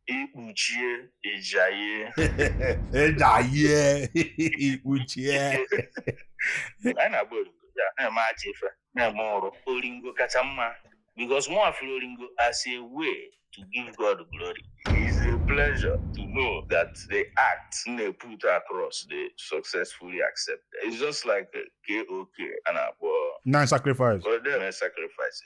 Ikpuchie ịjaye. Ịjaye ikpuchie. Anyị na-agba oringo ya na-eme ajọ ife na-eme ọrụ oringo kacha mma because mụ afụrụ oringo as a way to give God glory. It's a pleasure to know that the act they put across, they successfully accepted. It's just like a KOK and a Nine sacrifice. But then sacrifices.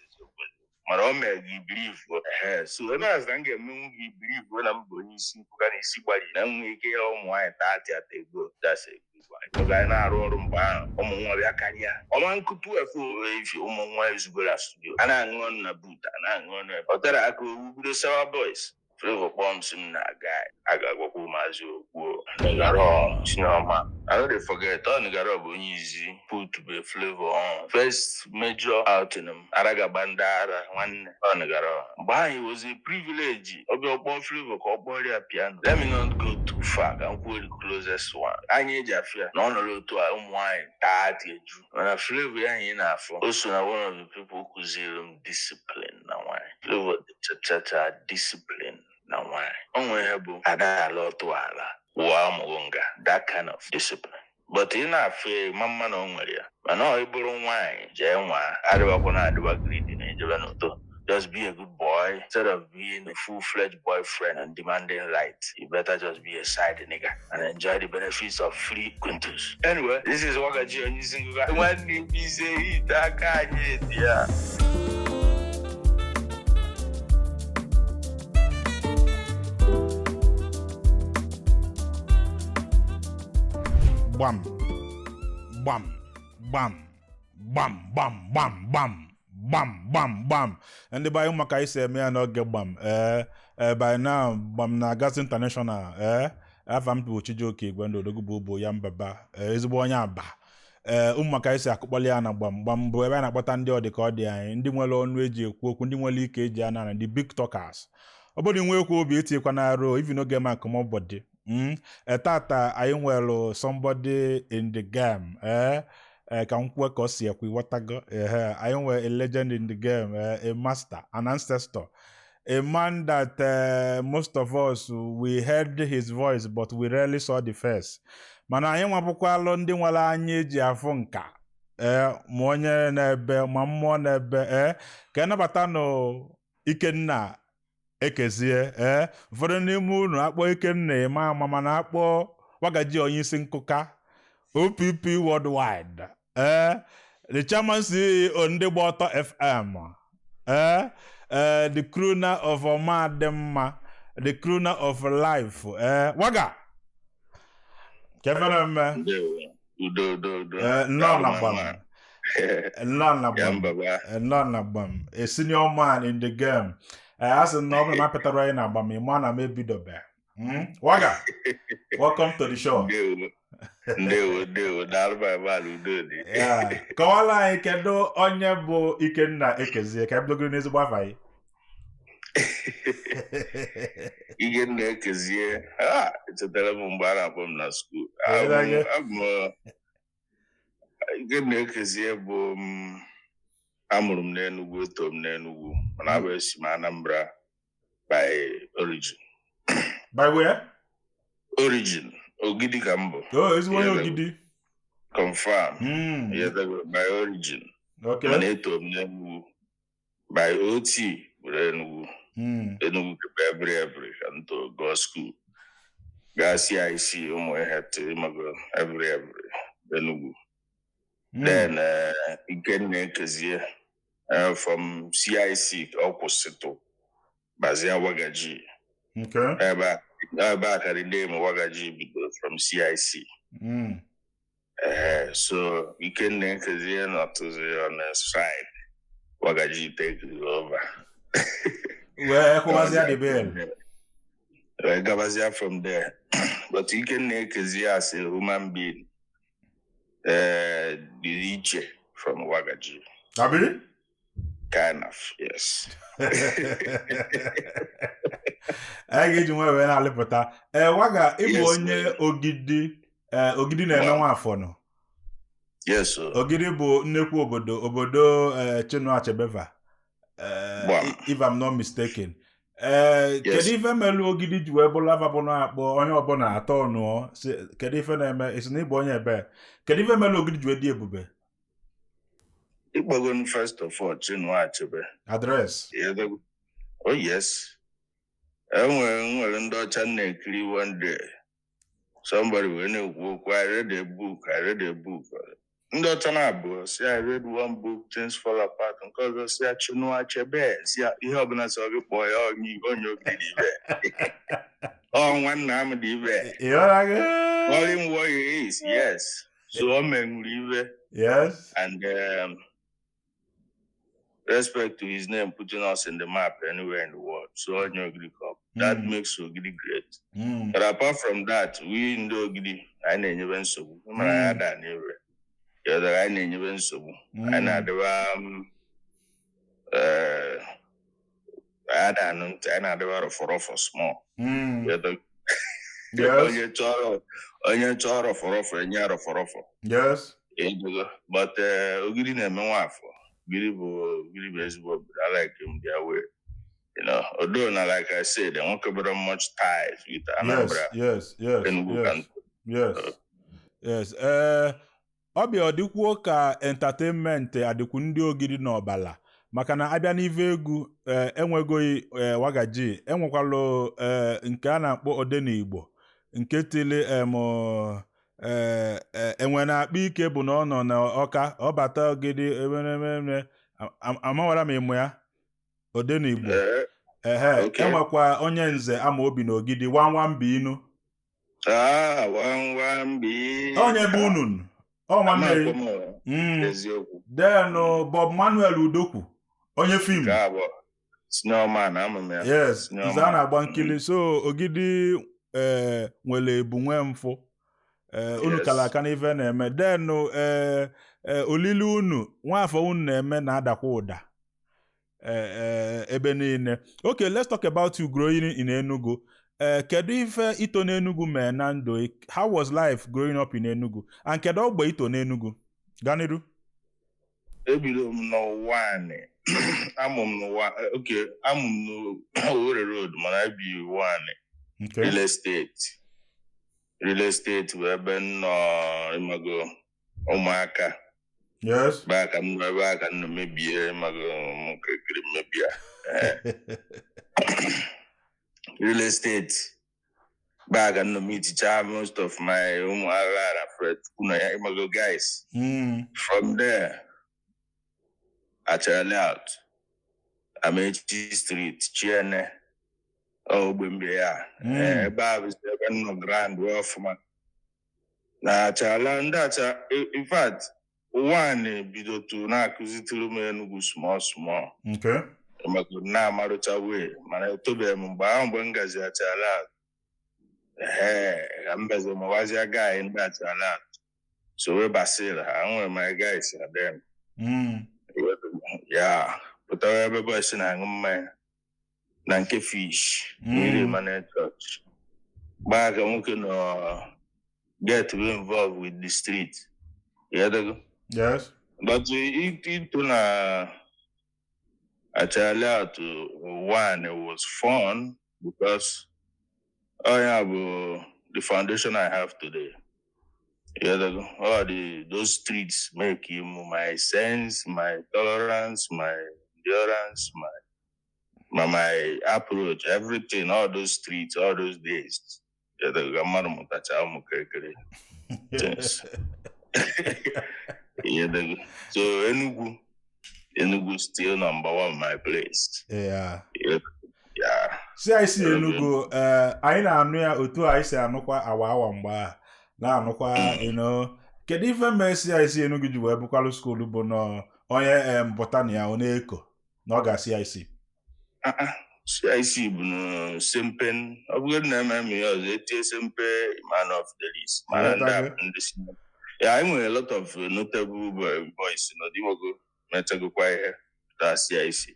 Mana o mere gị believe ehe so ebe a na m ga-emenwu gị believe na m bụ onye isi nkwụka na isi gbari na m nwee ike ịra ụmụ nwaanyị taatị ata ego. That's a good one. Oge anyị na-arụ ọrụ mgbe ahụ ụmụ nwa bịa karịa ọma nkụtu efu efi ụmụ nwa ezugoro studio a na-aṅụ ọnụ na but a na-aṅụ ọnụ ebe ọ tere aka owu bido Sawa Boys. Flavour kpọọ m sị m na guy a ga-agwakwa ụmụazị okwu Nigaro Chioma. I no dey forget ọ Nigaro bụ onye izi put be Flavour on first major outing m ara gaba ndị ara nwanne ọ Nigaro mgbe ahụ it was a privilege ọbịa ọkpọ Flavour ka ọ kpọrọ ya piano. Let me not go too far ka m kwuo the closest one anyị eji afịa na ọ nọrọ otu a ụmụ nwaanyị taati eju mana Flavour ya anyị na-afọ o so na one of the people kụziri m discipline na nwaanyị. Flavour chachacha discipline na nwaanyị o nwere ihe bụ ada ala ọtụ ala wụọ amụghị nga that kind of discipline but ị na-afụ ya ma mma na o nwere ya mana ọ ịbụrụ nwaanyị jee nwa adịwakwa na adịwa greedy na ejebe n'ụtọ. Just be a good boy instead of being a full-fledged boyfriend and demanding right. You better just be a side nigga and enjoy the benefits of free quintus. Anyway, this is Wagaji Onyeisi Ngụga. Nwanne m ise hit aka anyị dị ya. Gbam gbam gbam gbam gbam gbam gbam gbam gbam gbam. Ndị be anyị maka anyị si eme ya n'oge gbam ee ee by now gbam na-agazi international ee afa m bụ Chijioke Igwendụ Odogwu bụ bụ ya mbaba ezigbo onye aba ee ụmụ maka anyị si akụkpọli ya na gbam gbam bụ ebe a na-akpọta ndị ọ dị ka ọ dị anyị ndị nwere ọnụ eji ekwu okwu ndị nwere ike eji ana na ndị big talkers ọ bụrụ nwe ekwu obi etinyekwa na arụ even oge ma akụmọbọdị. Tata anyị nwere somebody in the game ka m kwuo ka ọ si ekwu ịghọtago ehe anyị nwere a legend in the game, a master, an ancestor, a man that most of us we heard his voice but we rarely saw the face. Mana anyị nwabụkwalụ ndị nwere anya eji afụ nka ma onye na-ebe ma mmụọ na-ebe ka anabata nụ Ikenna Ekezie ụfọdụ n'ime unu akpọ Ikenna eme ama mana akpọ Wagaji Onyeisi Nkụka OPP worldwide the chairman CEO ndị gba ọtọ FM the crooner of Ọmadịmma, the crooner of life Waga kefere mme. Udo udo udo. Nnọọ na gbam nnọọ na gbam nnọọ na gbam, a senior man in the game. A sị na ọ bụrụ na apịtara anyị na agbam ịma na m ebidobe. Waga, welcome to the show. Ndewo ndewo daalụ my man, udo dị. Kọwara anyị kedu onye bụ Ikenna Ekezie ka ebidogoro n'ezigbo afa anyị. Ikenna Ekezie, echetara m mgbe a na-akpọ m na skuul. Ikenna Ekezie bụ amụrụ m n'Enugwu, eto m n'Enugwu, mana abụ esi m Anambra by origin. By where? Origin. Ogidi ka m bụ. Oh, ezigbo onye Ogidi. Confirm. By origin. Okay. Mana eto m n'Enugwu. By OT bụrụ Enugwu. Enugwu kebe every ka m too go school. Gaa CIC ụmụ ihe tụ ịmago every Enugwu. Then Ikenna Ekezie from CIC ọ kwụsịtụ bazie Wagaji. Okay. Ebe a ka the name Wagaji bidoro from CIC. So Ikenna Ekezie nọtụzi on the side. Wagaji take it over. Wee kwụbazie the bill. Wee gabazia from there. But Ikenna Ekezie as a human being dị iche from Wagaji. Abi? Kind of, yes. Anyị ga-eji nwa wee na-alịpụta. Waga, ịbụ onye Ogidi, Ogidi na-eme nwa afọ nọ. Yes, sir. Ogidi bụ nnekwu obodo Chinua Achebe. If I'm not mistaken. Ee, kedu ife melu Ogidi ji wee bụrụ afa bụ na-akpọ onye ọbụla atọ nụọ si kedu ife na-eme isi na ịbụ onye ebe? Kedu ife melu Ogidi ji wee dị ebube? Ịkpọgon first of all Chinua Achebe. Address. Oh yes. Enwere nwere ndị ọcha m na-ekiri one day. Somebody wee na-ekwu okwu, "I read a book, I read a book." Ndị ọcha na-abụọ si, "I read one book, Things Fall Apart." Nke ọzọ si ya Chinua Achebe, si ya ihe ọbụla sọ gị kpọọ ya onye onye Ogidi ibe. Ọ nwanna m dị ibe. Ịghọtago? Call him what he is, yes. So o menwuru ibe. And respect to his name, putting us in the map anywhere in the world. So onye Ogidi Cup. That makes Ogidi great. But apart from that, we ndị Ogidi, anyị na-enyebe nsogbu. Mara ya da n'ire. Yọdara anyị na-enyebe nsogbu. Anyị na-adịba anyị na-anụ ntị, anyị na-adịba rọfọrọfọ small. Yọdara onye chọrọ rọfọrọfọ enye ya rọfọrọfọ. Ego. But Ogidi na-eme nwafọ. Ogidi bụ ezigbo obodo. I like him their way. Although na like I said, enwekebere much ties with Anambra. Enugu Yes. Ee, ọbịa ọ dịkwuo ka entertainment adịkwu ndị Ogidi n'ọbala, maka na abịa n'ife egwu, ee, enwegoghị, ee, Wagaji enwekwalụ, ee, nke a na-akpọ Odenigbo nke tili em ee enwe na-akpa ike bụ na ọ nọ n'Ọka ọ bata Ogidi emeremere amawara m ịmụ ya Odenigbo. Ehe. Enwekwa onye nze ama obi n'Ogidi wan wan bụ inu. Ah, wan wan bi. Onye bụ unu ọ nwanne. Amakwa m. Eziokwu. Then Bob Manuel Udokwu onye film. Nke abụọ. Snowman, ama m ya. Yes. Snowman. Nze a na-agba nkili so Ogidi ee nwere ebu nwee mfụ, ee, unu kara aka n'ife na-eme. Then ee ee olili unu nwafọ unu na-eme na-adakwa ụda ee ebe niile. Okay, let's talk about you growing in Enugu. Ee, kedu ife ito n'Enugu mee na ndụ? How was life growing up in Enugu, and kedu ogbe ito n'Enugu? Gaa n'iru. Ebido m n'ụwa anị. Amụ m n'ụwa, okay, amụ m n'Owerri Road, mana ebi ụwa anị. Real estate. Real estate bụ ebe m nọ ịmago ụmụaka. Ebe a ka m nọ, ebe a ka m nọ mebie ịmago m kirikiri mmebie. Real estate. Ebe a ka m nọ meeticha most of my ụmụaka na Fred na ya ịmago guys. From there, Achara Layout, Amechi Street, Chiene, ogbe mbie ya. Ebe a bụ ebe m nọ grand wee ọfụma. Na Achala ndị acha, in fact, ụwa bidotu na-akụzitụrụ m Enugu small small. Maka na-amarụcha wee mana etobeghị m mgbe ahụ mgbe m gazi Achala. Ee, ka m bịazi mawazia guy ndị Achala. So wee basịrị ha, nwere my guys na them. Ya pụtara ebe boys na-aṅụ mmanya na nke fish mmiri Emmanuel Church gbaa ka nwoke nọ get involved with the street. Ịghọtago? Yes. But ito na Achara to one, it was fun because oh yeah, bụ the foundation I have today. Ịghọtago? All the those streets make him my sense, my tolerance, my endurance, my approach, everything, all those streets, all those days. Ịghọtago? Ka mmadụ mụtacha ụmụ kirikiri things. Ịghọtago? So Enugu still number one my place. Yeah. CIC Enugu, ee, anyị na-anụ ya otu anyị si anụkwa awa awa mgbe a na-anụkwa. Kedu ife mee CIC Enugu ji wee bụkwalụ school bụ nọ onye pụta na ya ọ na-eko na ọ ga CIC? Ah, ah. CIC bụ na Sempen, ọ bụgodị na eme ya ọzọ etie Sempe Emmanuel Fidelis mana ndị a bụ ndị si ya anyị nwere a lot of notable boys n'ọdịwogo mechagokwa ihe pụta CIC.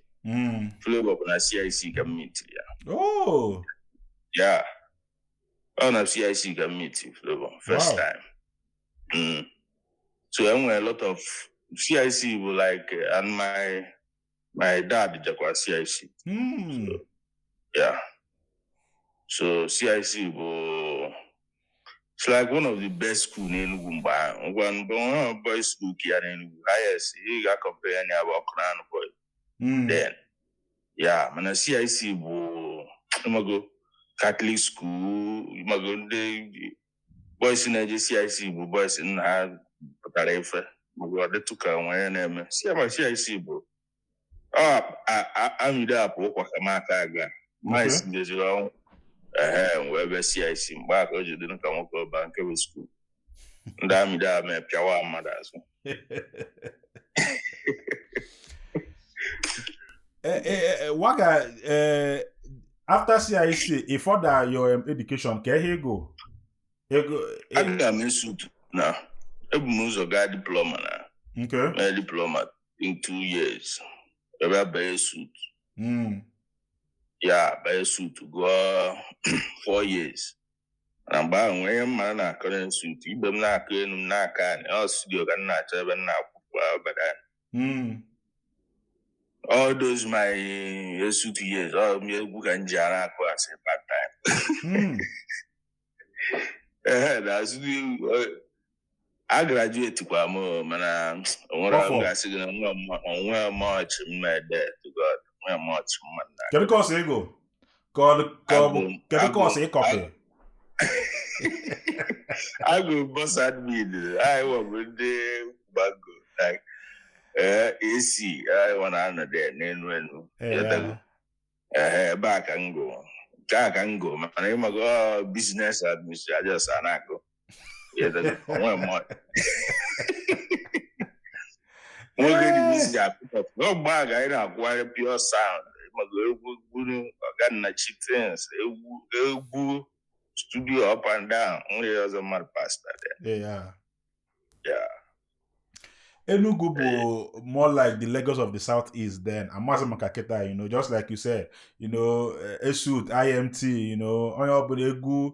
Flavor bụ na CIC ka m meetiri ya. Oh. Ya ọ na CIC ka m meetiri Flavor first time. So e nwere a lot of CIC bụ like and my dad jekwa CIC. Yeah, so CIC bụ, it's like one of the best school n'Enugu mgbe ahụ. Ngwa, mgbe nwa boys school ka ya n'Enugu highest ị ga-compare ya na ya bụ ọkụ na anụ boy then. Yeah, mana CIC bụ, ịmago, Catholic school. Ịmago, ndị boys na-eje CIC bụ boys nna ha pụtara ife. Mago ọ dịtụ ka onwe ya na-eme si ma CIC bụ ọ amide apụ ụkwa ka m aka aga mais deziri ọnwụ ehe wee bịa CIC mgbe a ka o ji dị ka nwoke ọba nke bụ school ndị amide a mee pịawa mmadụ azụ. Waga, after CIC, ị further your education, ka ihe ego ego Aga m ESUT na ebu m ụzọ gaa diploma na mee diploma in 2 years, ebe a banye ESUT. Ya banye ESUT, gụọ 4 years. Na mgbe ahụ nwee ihe mma na-akọ na ESUT, ibe m na-akụ enu, m na-aka anị ọ studio ka m na-achọ ebe m na-akwụkwọ abada. All those my ESUT years, ọ m egwu ka m ji ara akụ as a part time. Ehe, na studio a graduate kwa m o, mana onwere Ọfọ. M ga-asị gị na onwe much m na-ede to God, onwe much mma na Kedu course ego ka ọ bụ kedu course ị copy? Agụ bus admin anyị wabụ ndị gbago like AC anyị nwa na-anọ there n'enu enu. Yọtago? Ehe, ebe a ka m gụ nke a ka m gụ, mana ịmago ọ business administration just a na-agụ. Yọtago? Onwe much nwoke dị busy apụta n'ọgba a ga anyị na-akwụgharị pure sound. Ịmago egwu gburu ọga things, egwu egwu studio up and down, nri ọzọ mmadụ pasta there. Yeah. Enugu bụ more like the Lagos of the Southeast then. Amazi maka kịta, just like you said, ESUT, IMT, onye ọbụla egwu,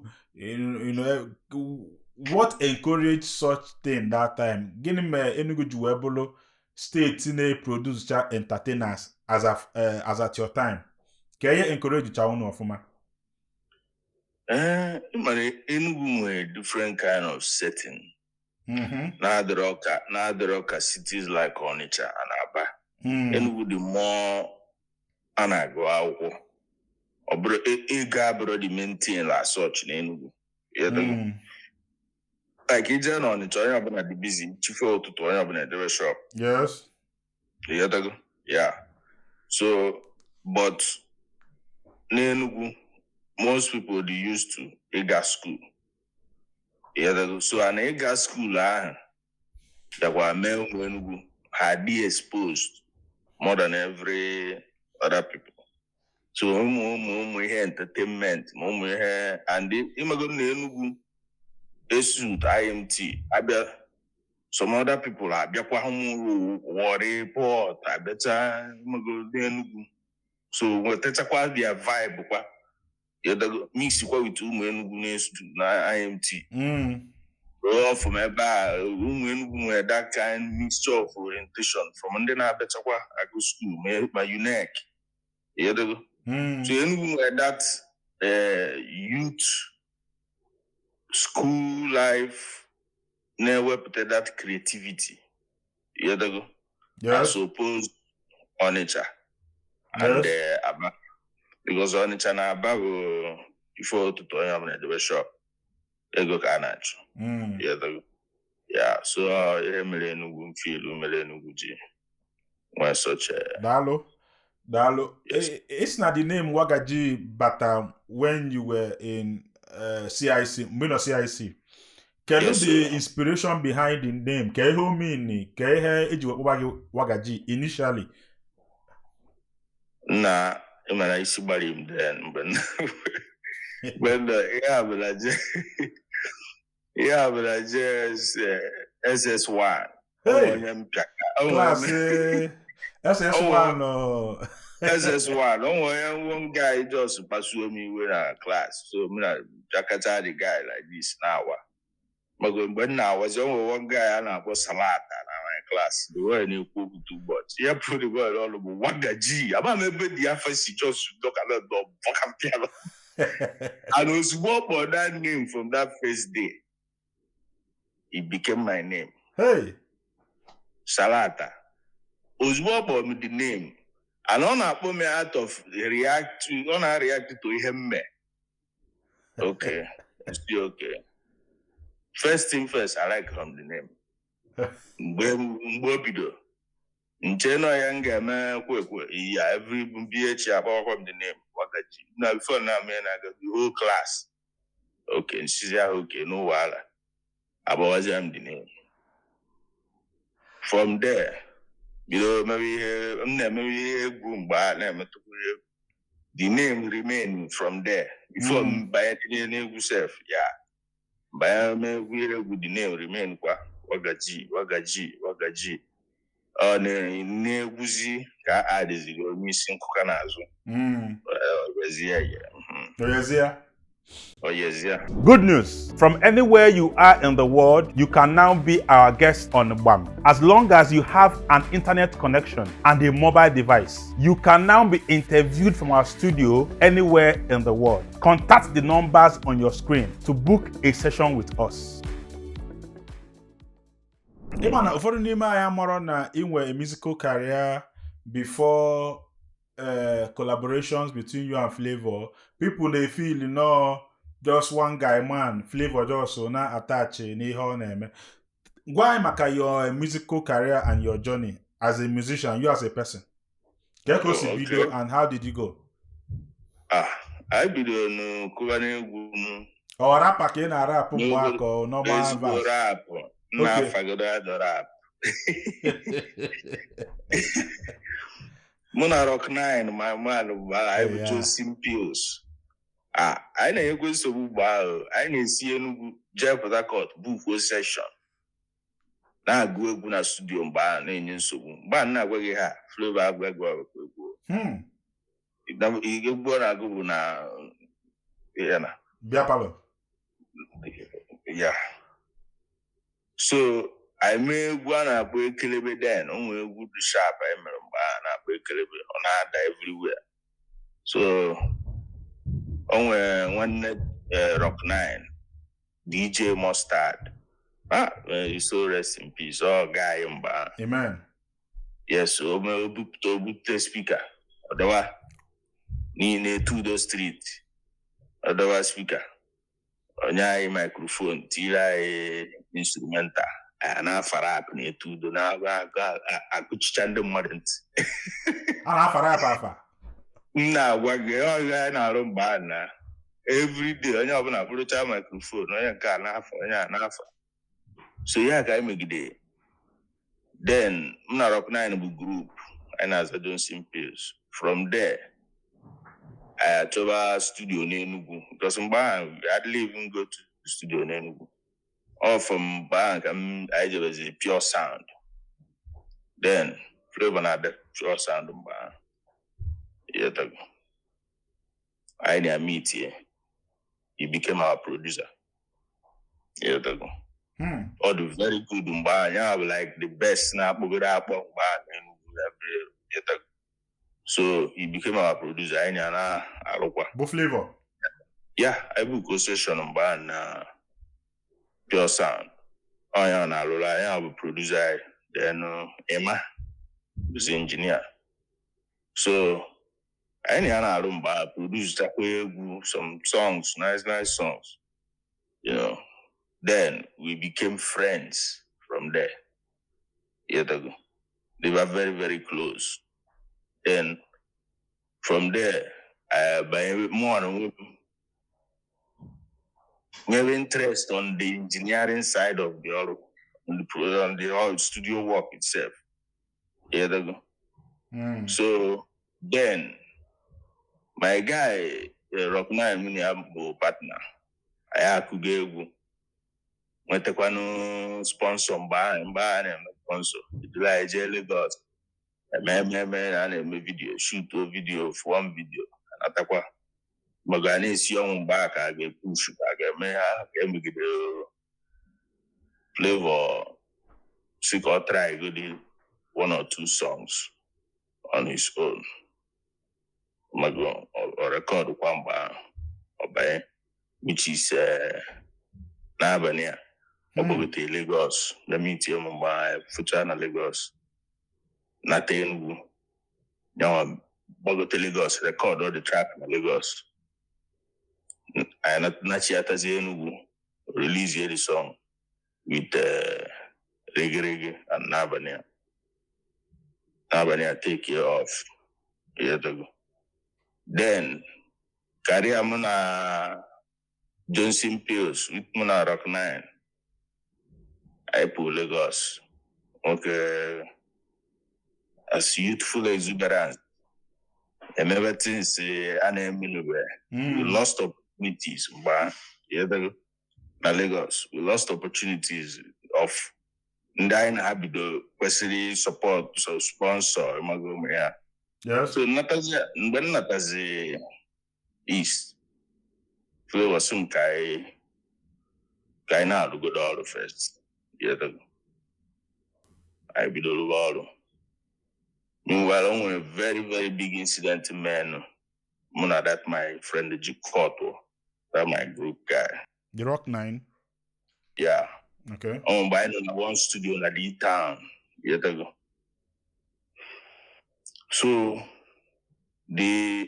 what encouraged such thing that time? Gịnị mere Enugu ji wee bụrụ steeti na-eproduce cha entertainers as at your time? Ka ihe encourage cha unu ọfụma? Ee, ị mara Enugu nwere different kind of setting na-adịrọ ka cities like Onitsha and Aba. Enugu dị more a na-agụ akwụkwọ, ọ bụrụ ego abụrụ the main thing as such na Enugu. Ịghọtago? Like ije na Onitsha, onye ọbụla dị busy, chife ụtụtụ, onye ọbụla edebe shop. Ịghọtago? Yeah, so but n'Enugu most people dey used to ịga school. Ịghọtago? So and ịga school ahụ bịakwa mee ụmụ Enugu ha dị exposed more than every other people. So ụmụ ihe entertainment ma ụmụ ihe and imego na Enugu, ESUT, IMT abịa, some other people abịakwa, ụmụ Warri Port abịacha imego n'Enugu, so nwetachakwa their vibe kwa. Ịghọtago? Mix kwa with ụmụ Enugu na-ESUT na IMT. All from ebe a ụmụ Enugu nwere that kind mixture of orientation from ndị na-abịachakwa agụ school ma UNEC. Ịghọtago? So Enugu nwere that youth school life na-ewepụta that creativity. Ịghọtago? As opposed Onitsha and Aba, because Onitsha na Aba bụ ife ụtụtụ, onye ọbụla edebe shop, ego ka a na-achụ. Ịghọtago? Yeah, so ihe mere Enugu mfilu mere Enugu ji nwee such a Daalụ. Daalụ. Yes. It's not the name Wagaji bata when you were in CIC, mgbe ị nọ CIC. Kedu Yes, the sir. inspiration behind the name? Ka ihe o mean? Ka ihe eji wee kpọba gị Wagaji initially? Na ịmara isi gbara m then mgbe ihe a bụ na ihe a bụ na JS SS1. Hey! Onye mpịaka o nwere Class SS1. Oh. SS1, o nwere onye one guy just kpasuo m iwe na class, so m na pịakacha the guy like this na-awa. Maka mgbe m na-awazi, o nwere one guy a na-akpọ Salata na my class. The boy na-ekwu okwu too much. Ya pụrụ the boy n'ọnụ bụ Wagaji. Ama m ebe dị afọ si just dọka na dọ bọka. And ozugbo ọ kpọrọ that name, from that first day, it became my name. Hey. Salata. Ozugbo ọ kpọrọ m the name, and ọ na-akpọ m out of react to, ọ na-react to ihe m mee. Okay. It's okay. First thing first, I like from the name. Mgbe o bido nche nọ ya, m ga-eme kwekwe ya every BH, akpọkwa m the name Wagaji na before na ame na the whole class. Okay, nsizi ahụ, okay, no wahala, agbawazie m the name. From there bido mewe ihe m na-emewe, ihe egwu mgbe a na-emetụkwu ihe egwu. The name remain from there before m banye tinye n'egwu sef ya, banye mee egwu, ihe egwu, the name remain kwa Wagaji, Wagaji, Wagaji. Ọ na-egwuzi ka a adịziri onye isi nkụka n'azụ. Oyezie ya. Oyezie. Oyezie. Good news. From anywhere you are in the world, you can now be our guest on BAM. As long as you have an internet connection and a mobile device, you can now be interviewed from our studio anywhere in the world. Contact the numbers on your screen to book a session with us. Ịma na ụfọdụ n'ime anyị amarọ na inwe a musical career before collaborations between you and Flavor. People dey feel no just one guy man, Flavor just so na attach n'ihe ọ na-eme. Gwa anyị maka your musical career and your journey as a musician, you as a person. Ka o si Oh, okay. bido and how did you go? Ah, anyị bidoro n'kụba n'egwu m. Ọ rapper ka ị na-arapụ mgbe aka ọ normal Ezigbo verse? Rap m na-afagodo adọ rap. Mụ na Rock 9, my man, mgbe ahụ anyị bụ Johnson Pills. Ah, anyị na-enyekwa nsogbu mgbe ahụ. Anyị na-esi Enugu jee Port Harcourt bukuo session, na-agụ egwu na studio mgbe ahụ, na-enye nsogbu mgbe ahụ. Na-agwa gị ha Flavour agwa egwu egwu. Egwu ọ na-agụ bụ na ya na Bịa parlour. Ya so anyị mee egwu a na-akpọ Ekelebe. Then o nwere egwu dị sharp anyị mere mgbe a na-akpọ Ekelebe, ọ na-ada everywhere. So o nwere nwanne Rock 9, DJ Mustard, ah, may he so rest in peace, ọ guy mgbe ahụ. Amen. Yes, o mee o bupụta speaker, ọdọwa niile Tudo Street, ọdọwa speaker, onye anyị microphone, tiri anyị instrumental, anyị na-afa rap na etudo na-agụchicha ndị mmadụ ntị. A na-afa rap afa? M na-agwa gị, ọhịa anyị na-arụ mgbe ahụ na everyday, onye ọbụla bụrụcha microphone, onye nke a na-afa, onye a na-afa. So ya ka anyị megide. Then m na Rock 9 bụ group anyị na-aza Johnson Pills. From there anyị achọba studio n'Enugu, because mgbe ahụ I hardly even go to studio n'Enugu. All from mgbe ahụ ka m anyị jebezi Pure Sound. Then Flavour na-abịa Pure Sound mgbe ahụ. Ịghọtago? Anyị na-meet here, he became our producer. Ịghọtago? Ọ dị very good mgbe ahụ. Ya bụ like the best na-akpọgoro akpọ mgbe ahụ n'Enugu. Ịghọtago? So he became our producer. Anyị na na-arụkwa. Bụ Flavour? Ya, anyị book session mgbe ahụ na Pure Sound. Onye ọ na-alụrụ anyị, ya bụ producer anyị. Then Emma bụzi engineer. So anyị na ya na-arụ mgbe ahụ, produce chakwa egwu, some songs, nice nice songs. Then we became friends from there. Ịghọtago? They were very very close. Then from there banye mụ na onwe m nwere interest on the engineering side of the ọrụ, on the whole studio work itself. Ịghọtago? So then my guy, Rock 9, mụ na ya bụ partner. Anyị akụgo egwu, nwetakwanụ sponsor mgbe ahụ. Mgbe ahụ a na-eme sponsor, eduru anyị jee Lagos eme eme na a na-eme video shoot, o video one video anatakwa maka a na-esi ọnwụ mgbe ahụ ka a ga-epush, ka a ga-eme ha ka emegide Flavor. Si ka ọ try godi one or two songs on his own. Mago ọ record kwa mgbe ahụ ọ banye, which is n'abalị a ọ gbagote Lagos na meet m mgbe ahụ fụcha na Lagos nata Enugu, yanwa gbagote Lagos, record all the track na Lagos. Anyị nachiatazi Enugu, release the song with Reggae Reggae and n'abalị a, n'abalị a take it off. Ịghọtago? Then karịa mụ na Johnson Pills with mụ na Rock 9, anyị pụ Lagos nwoke as youthful exuberance emebe things a na-emenube. We lost opportunities mgbe ahụ, ịghọtago? Na Lagos we lost opportunities of ndị anyị na ha bido kwesịrị support, so sponsor, ịmago ụmụ ya. So nnatazi, mgbe m natazi East, Flavour sị m ka anyị na-arụgodo ọrụ first. Ịghọtago? Anyị bido rụba ọrụ. Meanwhile, o nwere very very big incident men mụ na that my friend ji court, that my group guy. The Rock Nine. Yeah. Ọ mgbe anyị nọ na one studio na D town. Ịghọtago? So the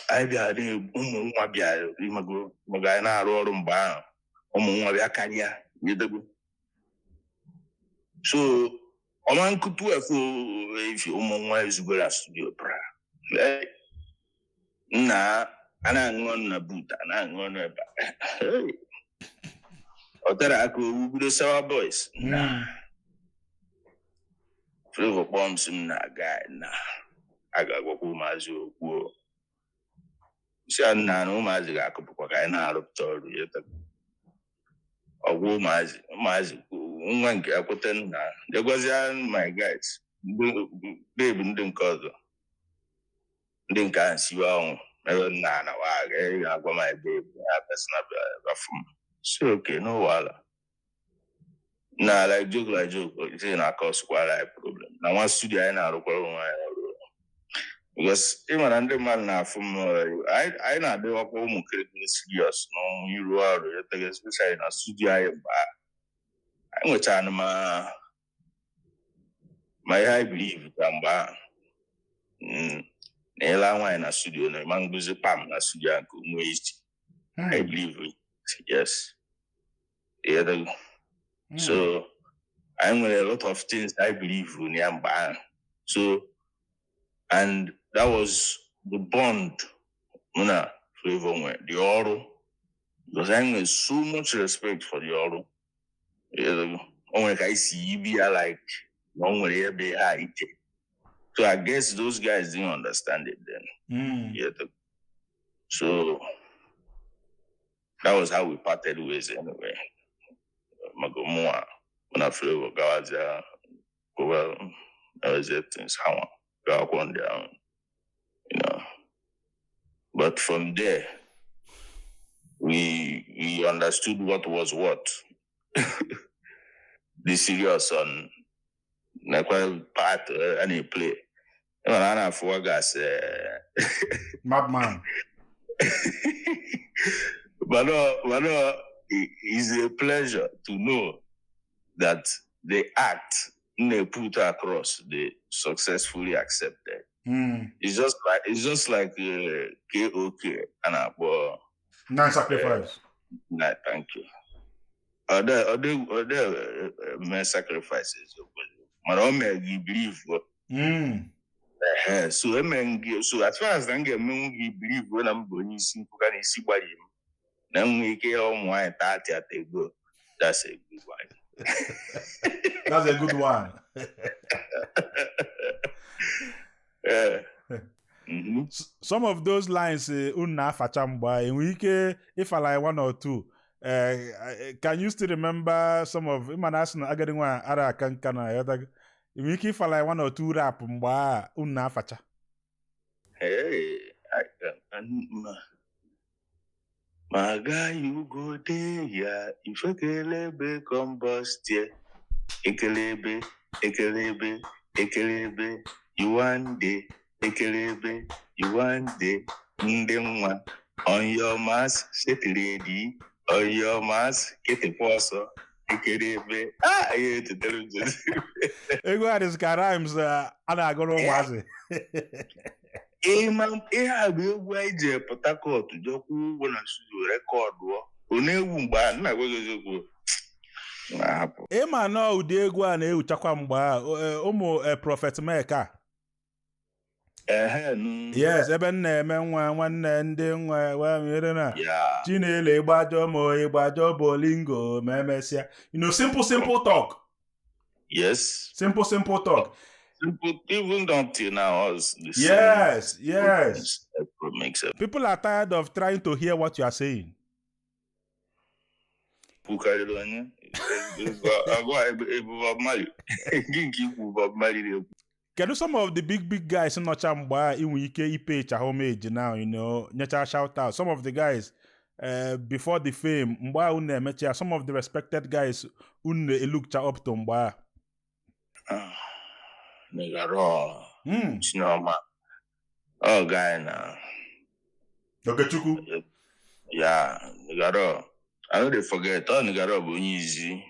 anyị bịara ụmụ nwa bịara, ịmago, maka anyị na-arụ ọrụ mgbe ahụ, ụmụ nwa bịa karịa. Ịghọtago? So ọma nkụ 12 efi, ụmụ nwa ezugoro na studio pra. Nna, a na-aṅụ ọnụ na boot, a na-aṅụ ọnụ ebe a. Hey. Ọ tere aka owu bido sawa boys na Flavour kpọọ m, sị m na guy na a ga-agwakwa ụmụazị okwu o. Si ya nna na ụmụazị ga-akụpụkwa ka anyị na-arụpụta ọrụ ya taa. Ọgwụ ụmụazị, ụmụazị nwa nke ya kweta nna jegwazie my guys, babe, ndị nke ọzọ, ndị nke ahụ siwe ọnwụ ebe nna na wa ga-agwa my babe ya personal bafụ m. Si okay, no wahala. Na like joke like joke, say na cause kwara anyị problem na nwa studio anyị na-arụkwara onwe anyị ọrụ, because ị mara ndị mmadụ na-afụ m, anyị na-adịwakwa ụmụ kirikiri serious na ụmụ iru ọrụ ya, especially na studio anyị mgbe ahụ. Anyị nwechara ma ihe anyị believe ka mgbe ahụ na ịla nwaanyị na studio na ịma nguzi pam na studio ahụ ka o nwee isi. I believe it. Yes. Yeah, so I nwere a lot of things I believe in ya mgbe ahụ. So and that was the bond mụ na Flavour nwere, the ọrụ, because I nwere so much respect for the ọrụ. Yeah, o nwere ka anyị si ibi ya like na o nwere ebe ha iche. So I guess those guys didn't understand it then. Yeah, so that was how we parted ways anyway. Maka mụnwa, mụ na Flavour gawazia well, that things how gawakwa on their own. But from there, we understood what was what. The serious on nekwa part a na-play. Ịma na a na-afụwa gas. Madman. But no, it is a pleasure to know that the act they put across, they successfully accepted. It's just like KOK and Abo. Nine sacrifice. Nah, thank you. Other sacrifices. Mana o mere gị believe. So eme gị, so as far as na m ga-emenwu gị believe na m bụ onye isi nkwụka na isi gbari m na m nwee ike ịghọ ụmụ nwaanyị 30 at a go, that's a good one. That's a good one. Yeah. Some of those lines unu na-afacha mgbe a, enwere ike ịfala one or two. Can you still remember some of, ịma na asị na agadi nwa ara aka nka na ya, enwere ike ịfala one or two rap mgbe a unu na-afacha? Hey, my guy, you go there, yeah. If ekelebe come bust here, ekelebe Ekelebe, ekelebe, you one day, ekelebe, you one day, ndị nwa, on your mask, set ready, on your mask, ketịkwa ọsọ, ekelebe. Ah, ihe etetere m Joseph. Egwu a dịzị ka rhymes a na-agụrụ ụmụazị. Ịma ihe a bụ egwu anyị ji Port Harcourt jee kwụọ ụgwọ na studio recordụọ. Ọ na-ewu mgbe a nna gwa gị eziokwu. Na-ahapụ. Ịma nọọ ụdị egwu a na-ewuchakwa mgbe a ụmụ Prophet Mek a. Ehe, nu. Yes, ebe m na-eme nwa nwanne ndị nwa wee mere na Ya. Chinelo ịgbajọ ma ịgbajọ bolingo ma emesịa. Simple simple talk. Yes. Simple simple talk. Simple, even until now, us the same. Yes. Makes a People are tired of trying to hear what you are saying. Kwukarịrị onye agwa ebe Bob Marley gị nke ikwu Bob Marley na-ekwu. Kedu some of the big big guys nọcha mgbe a inwe ike ipecha homage now, nyecha shout out? Some of the guys before the fame, mgbe a unu emecha, some of the respected guys unu elukcha up to mgbe a. Ah, nigga raw. Chioma oh guy na. Okechukwu. Ya, nigga raw, I no dey forget. Ọ nigga raw bụ onye izi.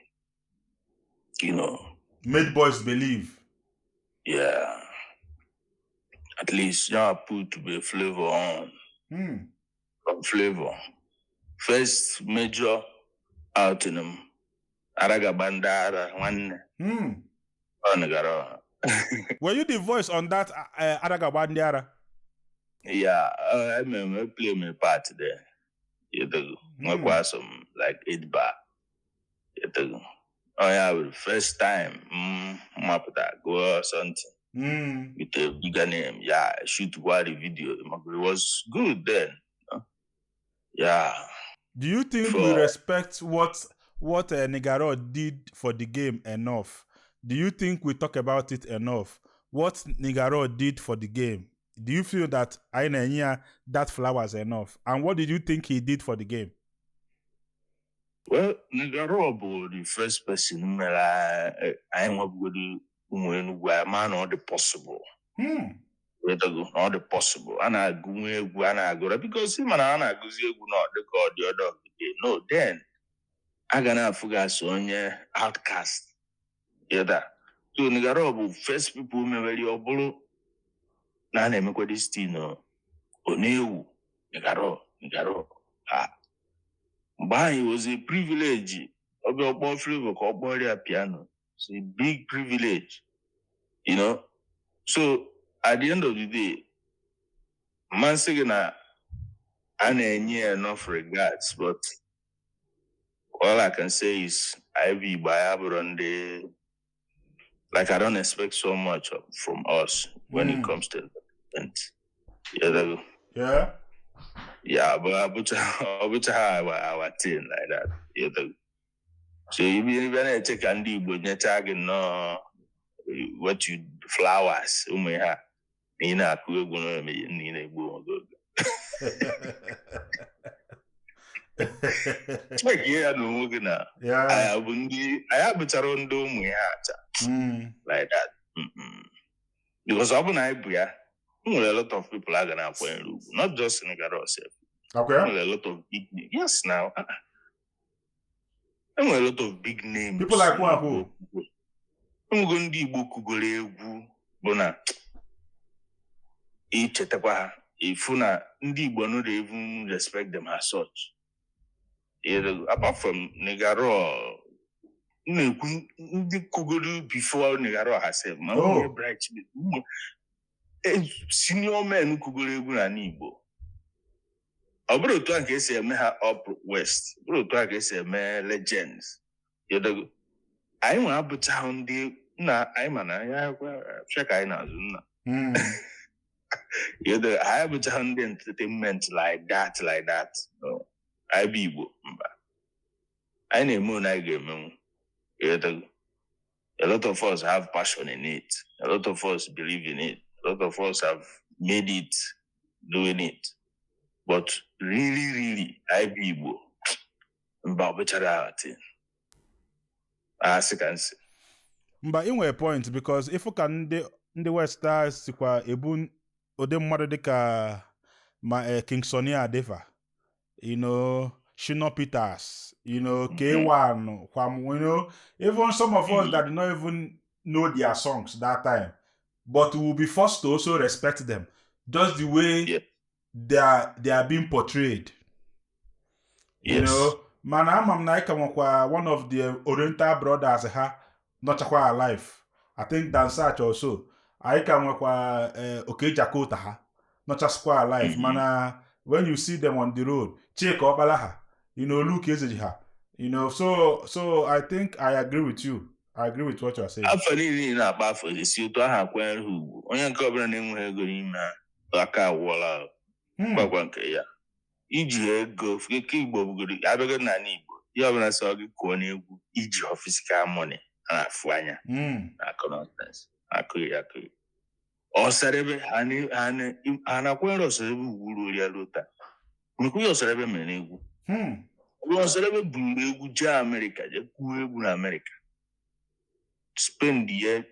Made boys believe. Yeah, at least ya put the flavor on. Some flavor. First major outing m, Aragaba ndị ara nwanne. Ọ nigga. Were you the voice on that Aragaba ndị ara? Yeah, I mean, I play my part there. Nwekwa some like 8 bar. Oh yeah, the first time mapụta go something with a bigger name. Yeah, I shoot the video. It was good then. Yeah. Do you think we respect what Nigaro did for the game enough? Do you think we talk about it enough? What Nigaro did for the game? Do you feel that anyị na-enye ya that flowers enough? And what did you think he did for the game? Well, Nigaro bụ the first person mere anyị nwebugoro ụmụ Enugwu anyị ma na ọ dị possible. Wetago na ọ dị possible. A na-agụ nwa egwu a na-agụra because ị ma na a na-agụzi egwu na ọ dị ka ọ dị ọdọ ogige. No, then a ga na-afụ gị asị onye outcast. Yeda. So Nigaro bụ first people mewere ọ bụrụ na a na-emekwa this thing ọ na-ewu Nigaro Nigaro ha. Mgbe ahụ it was a privilege ọbịa ọkpọ Flavour ka ọ kpọrọ ya piano. It's a big privilege. So at the end of the day, mmasị gị na a na-enye ya enough regards, but all I can say is anyị bụ Igbo, anyị abụrụ ndị, like, I don't expect so much from us when it comes to entertainment. Yeah, yeah, but ọ bụcha our thing like that. Yeah, so ibi ebe na-eche ka ndị Igbo nyechaa gị nnọọ what you flowers ụmụ ihe a na ị na-akụ egwu na ị na-egbu onwe gị oge. Check ya na onwe gị na anyị bụ ndị anyị abụchara ndị ụmụ ihe acha like that. Because ọ bụ na anyị bụ ya, nwere a lot of people a ga na-akwanyere ugwu, not just Nigaro sef. Nwere a lot of big names. Yes, now. Enwere a lot of big names. People like who? Enwego ndị Igbo kugoro egwu bụ na ichetakwa ha ifu na ndị Igbo no dey even respect them as such. Apart from Nigaro, m na-ekwu ndị kugoro before Nigaro herself, ma nwunye Bright, senior men kugoro egwu n'ala Igbo. Ọ bụrụ otu a ka esi eme ha up west, ọ bụrụ otu a ka esi eme legends. Anyị nwe abụchaghị ndị nna anyị, ma na anyị afịa ka anyị na-azụ nna. Anyị abụchaghị ndị entertainment like that, like that. No. Anyị bụ Igbo, mba. Anyị na-eme one anyị ga-emenwu. A lot of us have passion in it. A lot of us believe in it. A lot of us have made it doing it. But really, really, anyị bụ Igbo, mba, ọ bụchara our thing. Asị ka nsị. Mba, ị nwere point, because ịfụ ka ndị West a sikwa ebu ụdị mmadụ dịka ma King Sunny Adefa, Shina Peters, K1, Kwam, even some of us that did not even know their songs that time, but we will be forced to also respect them, just the way they are being portrayed. You Mana ama m na anyị ka nwekwa one of the Oriental brothers ha nọchakwa alive. I think Dansach also. Anyị ka nwekwa Okey Jakota ha nọchasịkwa alive. Mana when you see them on the road, Chika Ọkpala ha, Luke Ezeji ha, so I think I agree with you. I agree with what you are saying. Afọ niile ị na-akpa afọ esi otu ahụ akwanyere ha ugwu, onye nke ọbụla na-enweghị ego n'ime ha aka agwụọla. Gbakwa nke ya iji ego nke Igbo bugoro abịago n'ala Igbo, ihe ọbụla sọ gị kụọ n'egwu iji physical money a na-afụ anya na-akọ nonsense, akụghị akụghị. Ọsadebe ha na-akwanyere Ọsadebe ugwu ruo ya ruo taa. Mekwa ihe Ọsadebe mere n'egwu. Ọsadebe buru egwu jee Amerịka, jee kwuo egwu na Amerịka, spend ye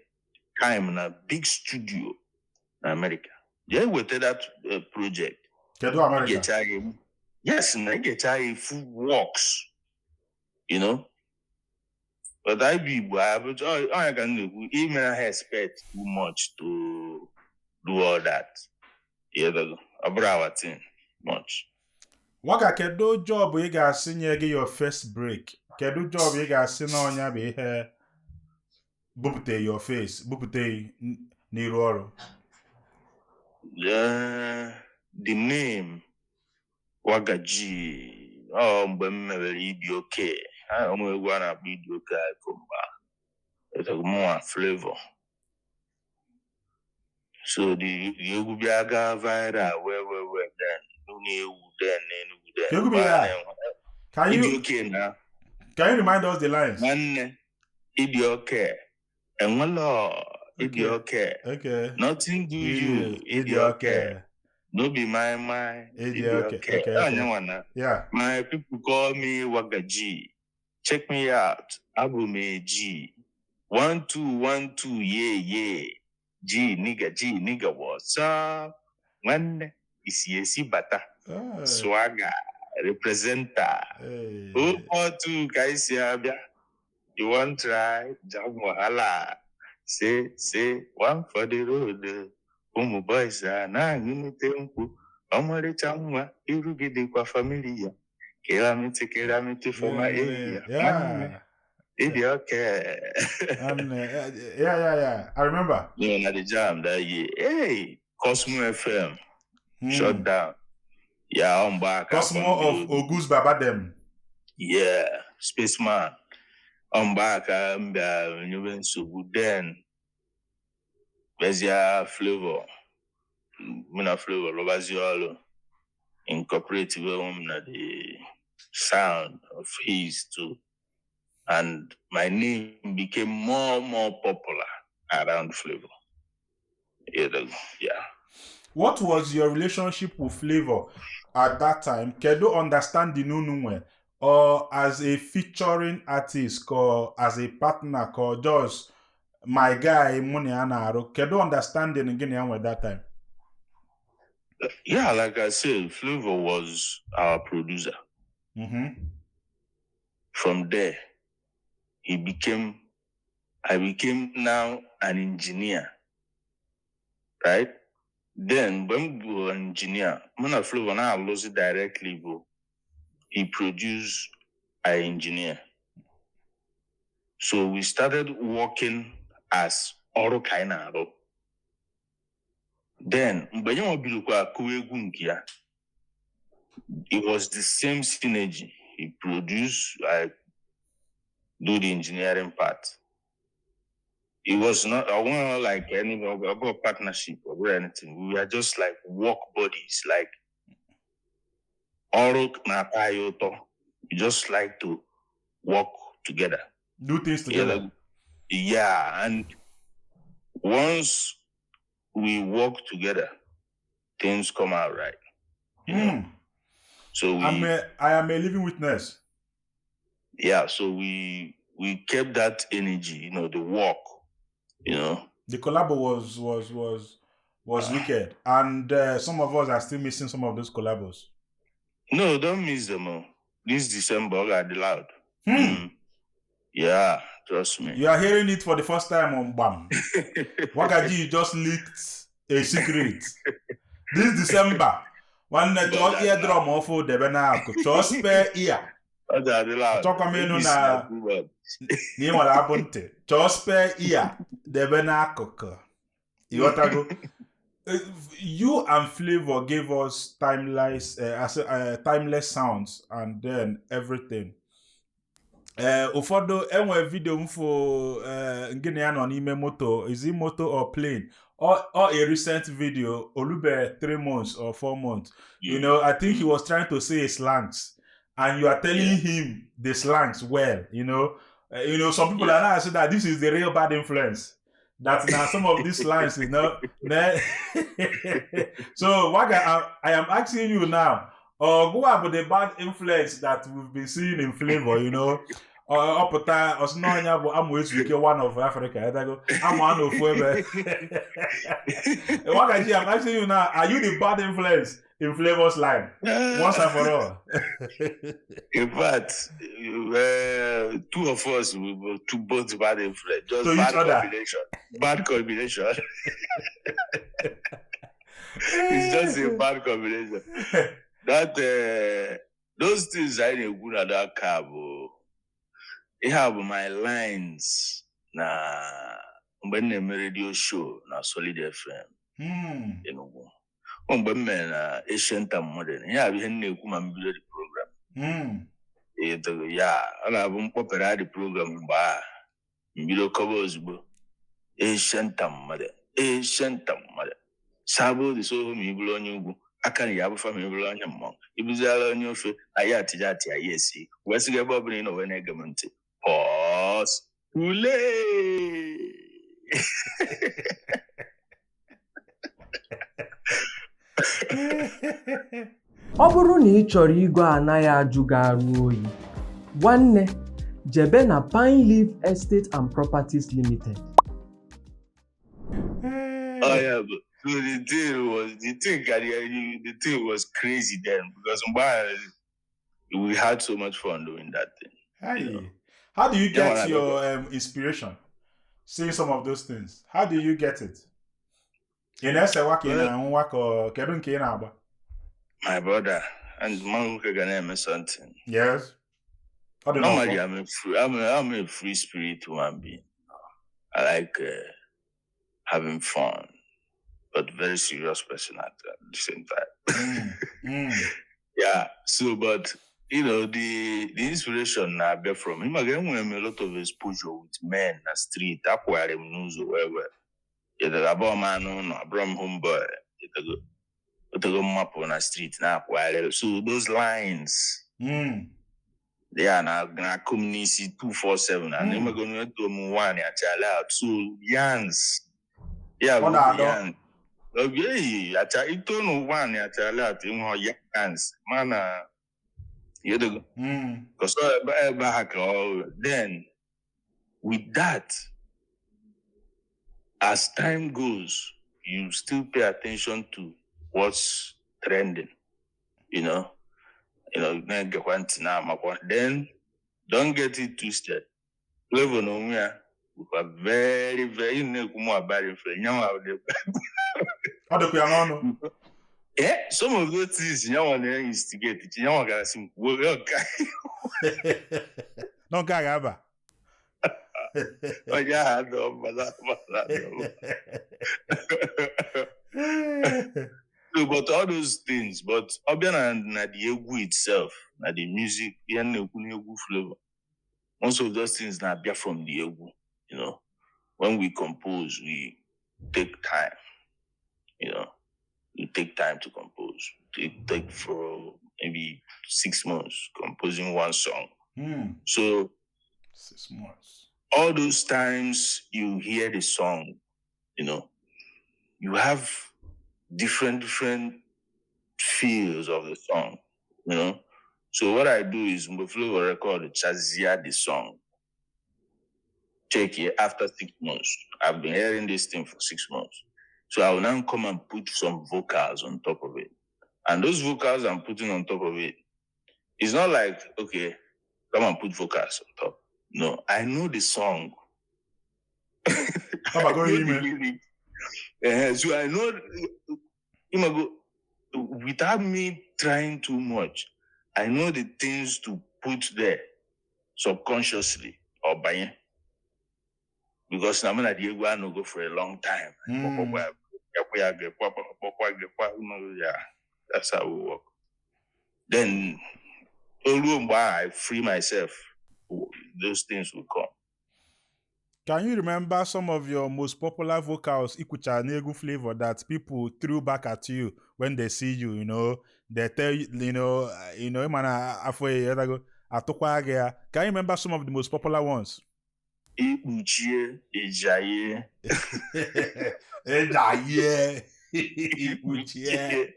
time na big studio na Amerịka, jee weta that project. Kedu Amerịka? Gecha ya, yes, na egecha ya full works. But anyị bụ Igbo ọnya ka m na-ekwu, imere ha expect too much to do all that. Ọ bụrụ our thing much. Waga, kedu job ị ga-asị nye gị your first break? Kedu job ị ga-asị na ọnya bụ ihe bupụte your face, bupụte n'iru ọrụ? The name Wagaji, ọ mgbe m mewere Ịdị Oke, ụmụ egwu a na-akpọ Ịdị Oke akụ mgba mụnwa Flavour. So the egwu bịa gaa viral wee wee wee, then na-ewu then n'Enugu then. Egwu bụ ya? Can Ịdị you Oke na. Can you remind us the lines? Nwanne, ịdị oke enwela ịdị oke. Nothing do you, ịdị oke. No be my my Ịdị ịdị oke. oke. Okay. Onye na. My people call me Wagaji. Check me out. Abụ m a G. 1 2 1 2, yeah. G nigga, G nigga, what's up? Nwanne, isi esi bata. Swagger representer. 042 ka isi abịa. You want try? Jam wahala. Say say one for the road. Ụmụ boys a na-aṅụnite nkwụ. Ọmarịcha nwa, iru gị dịkwa familiar. Kelamiti kelamiti for my area. Nwanne, ịdị okay. And, yeah. I remember. You know, na the jam that year. Hey, Cosmo FM shut down. Yeah, ọ mgbe aka Cosmo of Ogus Baba them. Yeah, Spaceman. Ọ mgbe aka m bịa nyebe nsogbu, then bịazie Flavor. Mụ na Flavor lụbazie ọrụ, incorporate onwe m na the sound of his too. And my name became more and more popular around Flavor. Yeah. What was your relationship with Flavor at that time? Kedu understanding unu nwe? Or as a featuring artist, or as a partner, or just my guy mụ na ya na-arụ? Kedu understanding gị na ya nwe that time? Yeah, like I said, Flavor was our producer. From there, I became now an engineer. Right? Then, when we were engineer, mụ na Flavor now lose it directly, bro. He produced, I engineer. So we started working as ọrụ ka anyị na-arụ. Then, mgbe ya nwa bidokwa akụwa egwu nke ya, it was the same synergy. He produced, I do the engineering part. It was not, I wasn't like any about partnership or anything. We were just like work buddies, like ọrụ na-atọ anyị ụtọ. We just like to work together. Do things together. Yeah, and once we work together, things come out right. You know? So we, I am a living witness. Yeah, so we kept that energy, the work. You know? The collab was wicked, and some of us are still missing some of those collabos. No, don't miss them all. This December, I got loud. Hmm. Yeah, trust me. You are hearing it for the first time on Gbam. Wagaji just leaked a secret. This December, nwanne chọọ eardrum ọfụ debe n'akụ, chọọ spare ear. Ọ ga-adị loud. Achọkwa m ịnụ na ị nwere abụ ntị. Chọọ spare ear debe n'akụkụ. Ịghọtago? You and Flavor gave us timeless sounds and then everything. Ụfọdụ enwe video m fụ ngịnị ya nọ n'ime moto, is it moto or plane, or a recent video olube 3 months or 4 months, I think he was trying to say slangs and you are telling him the slangs well. Some people are now saying that this is the real bad influence, that now some of these slangs. So what I am asking you now, go about the bad influence that we've been seeing in Flavor. Ọ pụta ọsị na ọnya bụ amụ ezu ike one of Africa edago amụ a n'ofu ebe. Wagaji, I'm asking you now, are you the bad influence in Flavor's line once and for all? In fact, two of us, we were two both bad influence. Just To each bad other. combination. Bad combination. It's just a bad combination. That those things I na-ekwu na that car bụ ihe a bụ my lines na mgbe m na-eme radio show na Solid FM Enugu. Ọ mgbe m mere na Ancient and Modern, ihe a bụ ihe m na-ekwu ma m bido the program. Eto ya ọ na-abụ mkpọpere the program mgbe a mbido kọba ozugbo Ancient and Modern, Ancient and Modern, sabo dị so ma iburu onye ugwu aka na ya abụfa ma iburu onye mmọnwụ ibuziala onye ofe anyị atịja atị anyị esi wee sị gị ebe ọbụla ị nọ wee na-ege m ntị pọs ule. Ọ bụrụ na ị chọrọ igwe anaghị ajụ gị arụ oyi, nwanne, jebe na Pine Leaf Estate and Properties Limited. Oh yeah, but so the thing was crazy then because mgbe ahụ, we had so much fun doing that thing. Hey. How do you Yeah, get man, I your inspiration? Seeing some of those things. How do you get it? Ị na-esewa ka ị na-anwụwa ka kedu nke ị na-agba? My brother and man nwoke ga na-eme something. Yes. Ọ dị Normally, n'ọfọ. I'm a free spirit human being. I like having fun, but very serious person at the same time. Yeah. So, but the inspiration na-abịa from him again. Enwere m a lot of exposure with men na street. Akwagharị m n'ụzọ wee wee. Ịdaga abụọ m anụ ụlọ, abụrọ m homeboy. Ịdago otego mmapụ na street na-akwagharị. So those lines ya na na-akụ m n'isi 247 and enwego m eto m nwaanyị achala out. So yans ya Ọ bụ na-adọ. yan obi eyi acha ito nwaanyị achala out ịnwe yans mana yedogo. Because ebe ebe ha ka ọ then with that, as time goes, you still pay attention to what's trending, na-egekwa ntị na-amakwa. Then don't get it twisted, Flavor n'onwe ya bụkwa very very na-ekwu mụ abara mfe nyanwa dị. Ọ dịkwa ya n'ọnụ. Eh, some of those things nyanwa na-instigate, nyanwa gara sị m kwuo ya nke Nọ nke a ga-aba. Onye ahụ adọ mma na mma na mma. So, but all those things, but ọbịa na the egwu itself, na the music, ihe m na-ekwu n'egwu Flavor, most of those things na-abịa from the egwu. When we compose, we take time. We take time to compose. Take for maybe 6 months composing one song. So 6 months. All those times you hear the song, you have different feels of the song. So what I do is mgbe Flavor record chazia the song. Check here after 6 months. I've been hearing this thing for 6 months. So I will now come and put some vocals on top of it. And those vocals I'm putting on top of it, it's not like, okay, come and put vocals on top. No, I know the song. Ọ bago I know ime. the lyrics. So I know, without me trying too much, I know the things to put there subconsciously or by because I'm not the no go for a long time. Yeah, that's how we work. Then I free myself, those things will come. Can you remember some of your most popular vocals, Ikucha n'egwu Flavour, that people threw back at you when they see you, they tell you, ịma afọ ya go atụkwa gị ya. Can you remember some of the most popular ones? Ikpuchie, Ijaye. Ijaye. Ikpuchie.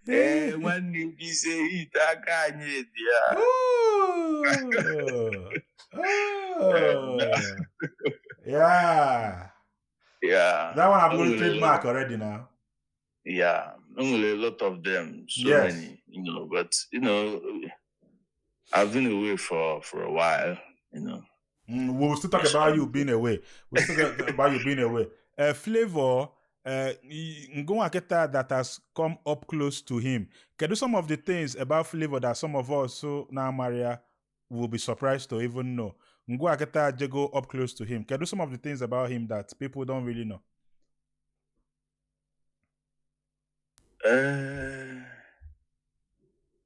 Ee, nwanne m ise ite aka anyị dị ya. Oh. Yeah. Yeah. That one I've got trademark already now. Yeah. Only a lot of them. So many, but I've been away for a while. We'll still talk about you being away. We'll still talk about you being away. Flavour, Ngwa Keta that has come up close to him. Can do some of the things about Flavour that some of us so now Maria will be surprised to even know. Ngwa Keta jego up close to him. Can do some of the things about him that people don't really know.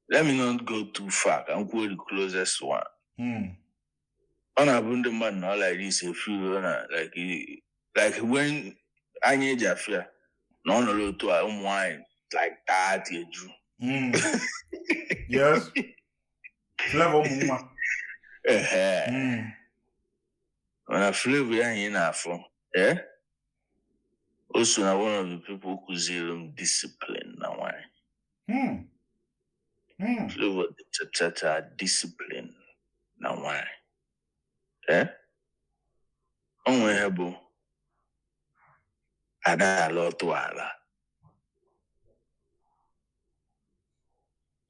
Let me not go too far. I'm going the closest one. On a man like this, if you like when I need Jafia, no no to a wine like that. Yes. Flavor muma. When I flavor in Afro, eh? Also, now one of the people who zero discipline now. Why? Flavor cha discipline now. Why? Eh? Onwe hebo. Ada alo to ala.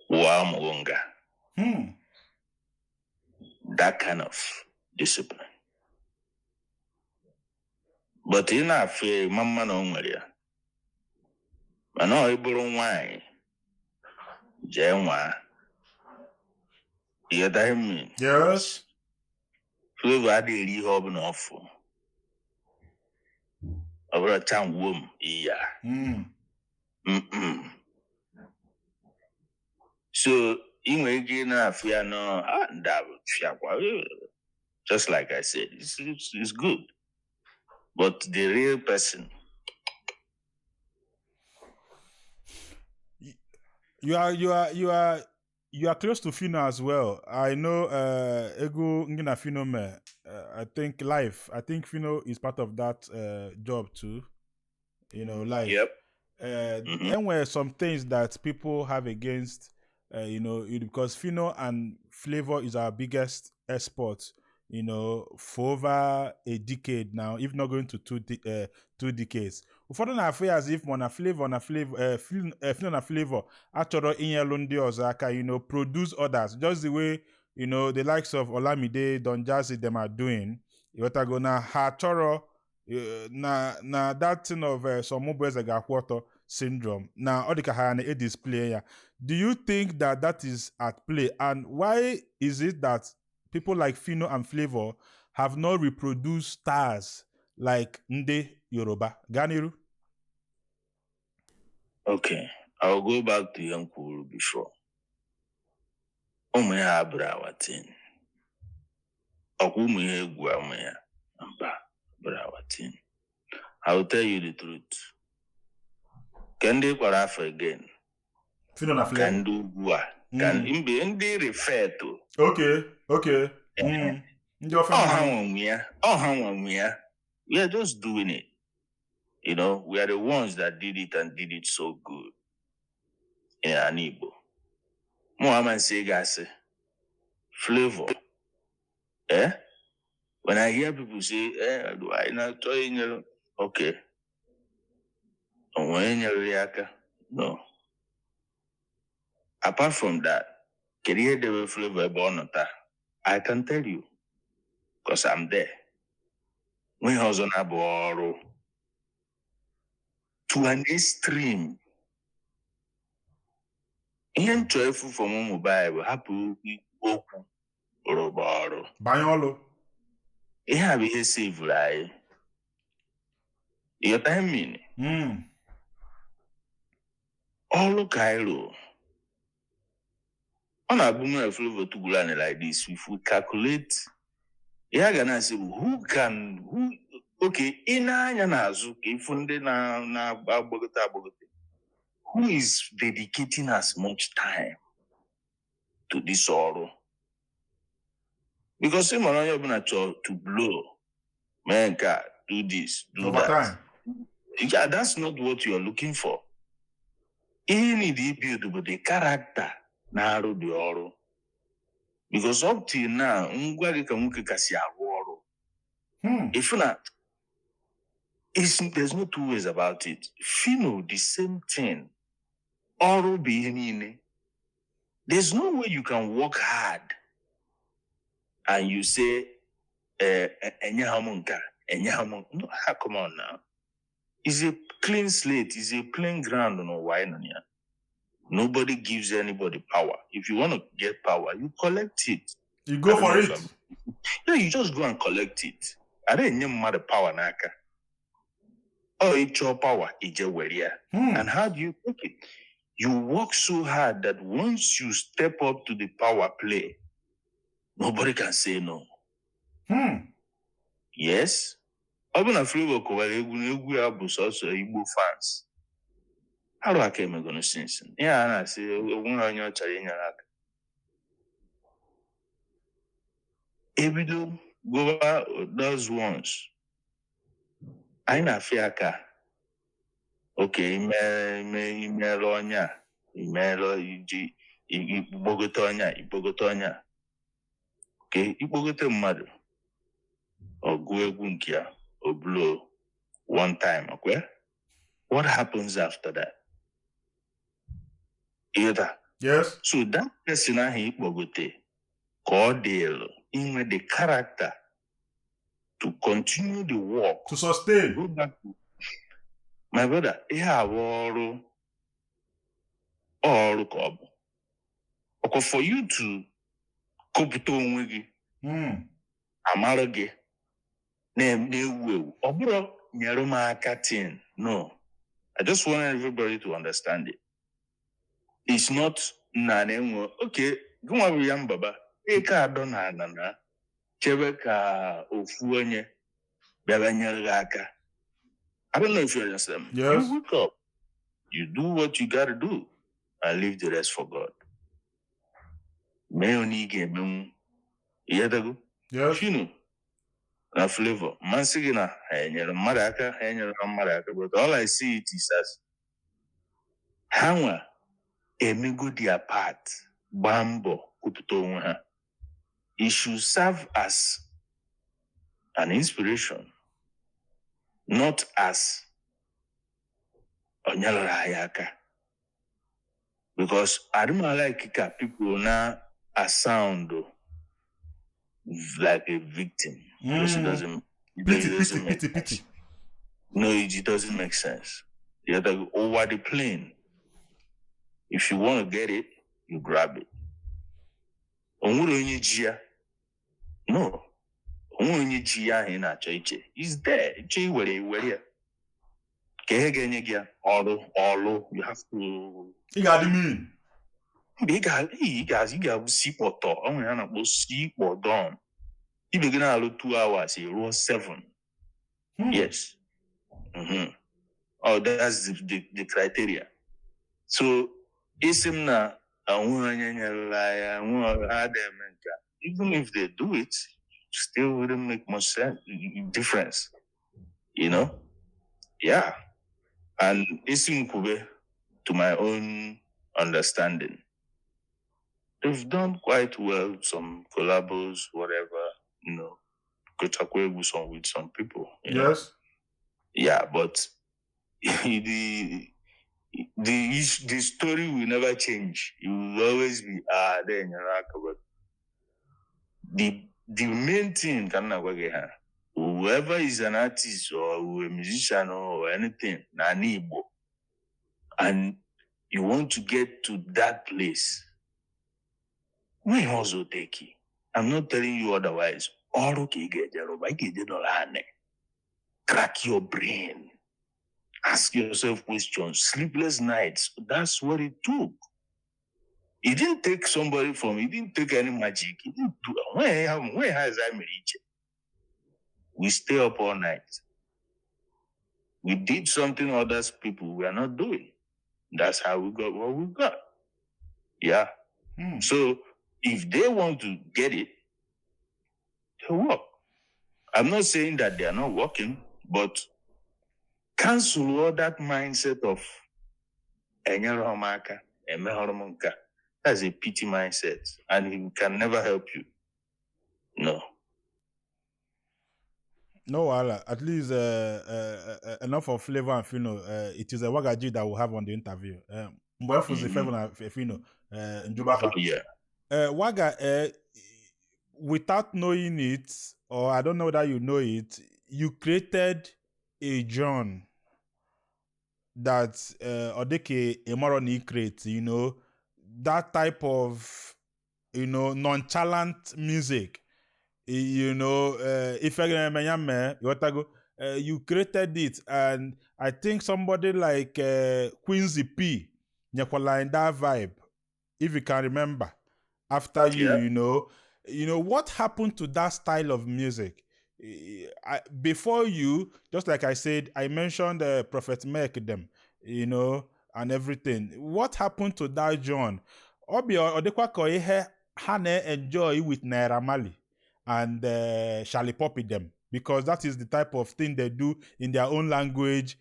Wa mwonga. That kind of discipline. But in a fear, mama no nwere ya. Mana ọ bụrụ nwanyị jee nwa. You get me? Yes. Flavour adịghị eri ihe ọbụla ọfụ. Ọ bụrụ changwom iya. So ị nwere ike ị na-afụ ya nọ fiakwa. Just like I said, it's good. But the real person. You are close to Phyno as well. I know Ego Ngina Phyno me. I think life. I think Phyno is part of that job too. You know, life. Yep. And were some things that people have against, because Phyno and Flavour is our biggest export. For over a decade now, if not going to two decades. Ụfọdụ na-afụ ya as if mana Flavour na Flavour Phyno na Flavour achọrọ inyelu ndị ọzọ aka, produce others, just the way, the likes of Olamide, Don Jazzy, them are doing. Ịghọtago na ha chọrọ na that thing of Somụbụ ga-akwụ ọtọ syndrome na ọ dịka ha na-edisplay ya. Do you think that that is at play? And why is it that people like Phyno and Flavour have not reproduced stars like Nde Yoruba? Ganiru? Okay, I'll go back to Yankuru before. Ụmụ ya abụrụ our team. Ọkwa ụmụ ya egwu ụmụ ya mba abụrụ our team. I will tell you the truth. Ka ndị kwara afọ again. Phyno na Ka Flavour. ndị ugwu a. Ka ndị refer to. Okay, okay. Ndị ofe Ọha nwe ya. We are just doing it. We are the ones that did it and did it so good. In an Igbo. Muhammad say gasi. Flavour. Eh? When I hear people say, eh, do I na-achọ inyere, okay, o nwere nyere ya aka? No. Apart from that, kedu ihe debe Flavour ebe ọ nọ taa? I can tell you, because I'm there. Nwe ihe ọzọ na-abụ ọrụ to an extreme. Ihe m chọrọ ịfụ from ụmụ Baịbụl, hapụ okwu, rụba ọrụ. Banye ọlụ. Ihe a bụ ihe sevuru anyị. Ịghọta ihe m mean? Mm. Ọrụ ka anyị rụrụ. Ọ na-abụ mụ na Flavour tugwuru anyị like this, if we calculate, ihe a ga na-asị bụ who can who. Okay, ị na-anya n'azụ ka ịfụ ndị na-agbagote agbagote, who is dedicating as much time to this ọrụ? Because ị mara onye ọbụla chọrọ to blow, mee nke a, do this, do that. Overtime. Yeah, that's not what you're looking for. Ihe you need to build bụ the character na-arụ the ọrụ. Because up till now, ngwa gị ka nwoke kasị arụ ọrụ. If na there's no two ways about it. Phyno, the same thing. Ọrụ bụ ihe niile. There's no way you can work hard and you say, eh, enye ha m nke a, enye ha m. No, ah, come on now. It's a clean slate. It's a plain ground n'ụwa anyị nọ na ya. Nobody gives anybody power. If you want to get power, you collect it. You go I don't for know if it. Yeah, you just go and collect it. A na-enye mmadụ power n'aka. Ọ ịchọ power, ije were ya. And how do you take it? You work so hard that once you step up to the power play, nobody can say no. Yes. Ọ bụ na Flavour kụwara egwu na egwu ya bụ sọsọ Igbo fans. Arụ aka emegonu since. Ihe a na-asị onweghị onye ọ chọrọ inyere aka. Ebido gụwa those ones. Anyị na-afịa aka. Okay, ime imeela onye a, imeela iji ikpogote onye a, ikpogote onye a. Okay, ikpogote mmadụ. Ọ gụọ egwu nke ya, o blow one time, okay? What happens after that? Ịghọta? Yes. So that person ahụ ikpogote ka ọ dịlụ inwe the character to continue the work. To sustain. Go back to my brother, ihe a bụ ọrụ ọrụ ka ọ bụ. Ọkwa for you to kọpụta onwe gị, amara gị na-ewu ewu. Ọ bụrụ nyere m aka tin. No. I just want everybody to understand it. It's not na na-enwe, okay, gịnwa bụ ya mbaba, eke adọ na ana na chebe ka ofu onye bịara nyere gị aka. I don't know if you understand. Yes. You wake up, you do what you gotta do, and leave the rest for God. Mee onye ị ga-emenwu. Ịghọtago? Yes. Phyno na Flavour, mmasị gị na ha enyere mmadụ aka, ha enyere ha mmadụ aka, but all I see it is as ha nwa emego their part, gbaa mbọ kwupụta onwe ha. It should serve as an inspiration, not as onyelere anyị aka. Because I don't like ka people na a sound like a victim. Because it doesn't, it Pity, doesn't pity, make pity, pity. sense. No, it doesn't make sense. The other over the plane. If you want to get it, you grab it. Onwere onye ji ya. No. Onwere onye ji ya ahụ ị na-achọ iche. It's there. Iche iwere iwere ya. Ka ihe ga-enye gị ya ọrụ ọrụ. You have to. Ị ga-adị mean. Mgbe ị ga-abụ sikpọtọ. Ọ nwere ya na-akpọ sikpọdọn. Ibe gị na-alụ 2 hours, ị rụọ 7. Yes. Oh, that's the criteria. So, isi m na onwe onye nyere anyị, onwe ha adịghị eme nke a. Even if they do it, still wouldn't make much sense, difference. You know? Yeah. And isi m kwube, to my own understanding, they've done quite well, some collabos, whatever, you know. Gụchakwa egwu some with some people. Yes. Yeah, but the story will never change. It will always be there nyere aka, but the main thing ka m na-agwa gị, ha, whoever is an artist or a musician or anything na Igbo and you want to get to that place, nwee ihe ọzọ take. I'm not telling you otherwise. Ọrụ ka ị ga-eje rụba, ị ga-eje nọrọ anị, crack your brain, ask yourself questions, sleepless nights. That's what it took. It didn't take somebody from, it didn't take any magic. It didn't do, when has I made it? We stay up all night. We did something others people were not doing. That's how we got what we got. Yeah. So if they want to get it, they work. I'm not saying that they are not working, but cancel all that mindset of "Enyere m aka, emeghọrọ m nke a." That's a pity mindset, and it can never help you. No. No wahala. At least enough of Flavor and Phyno. It is a Waga G that we'll have on the interview. Mgbe efuzi Flavor and Phyno, Njubaka. Yeah. Waga, without knowing it, or I don't know that you know it, you created a genre that ọ dịka ịmarọ na ị create, that type of nonchalant music. Ife ga-eme ya mee, ịghọtago? You created it, and I think somebody like Quincy P nyekwala in that vibe, if you can remember, after you, what happened to that style of music? Before you, just like I said, I mentioned Prophet Mek them, and everything. What happened to that genre? Obi ọ dịkwa ka ihe ha na-enjoy with Naira Marley and Shallipopi them, because that is the type of thing they do in their own language.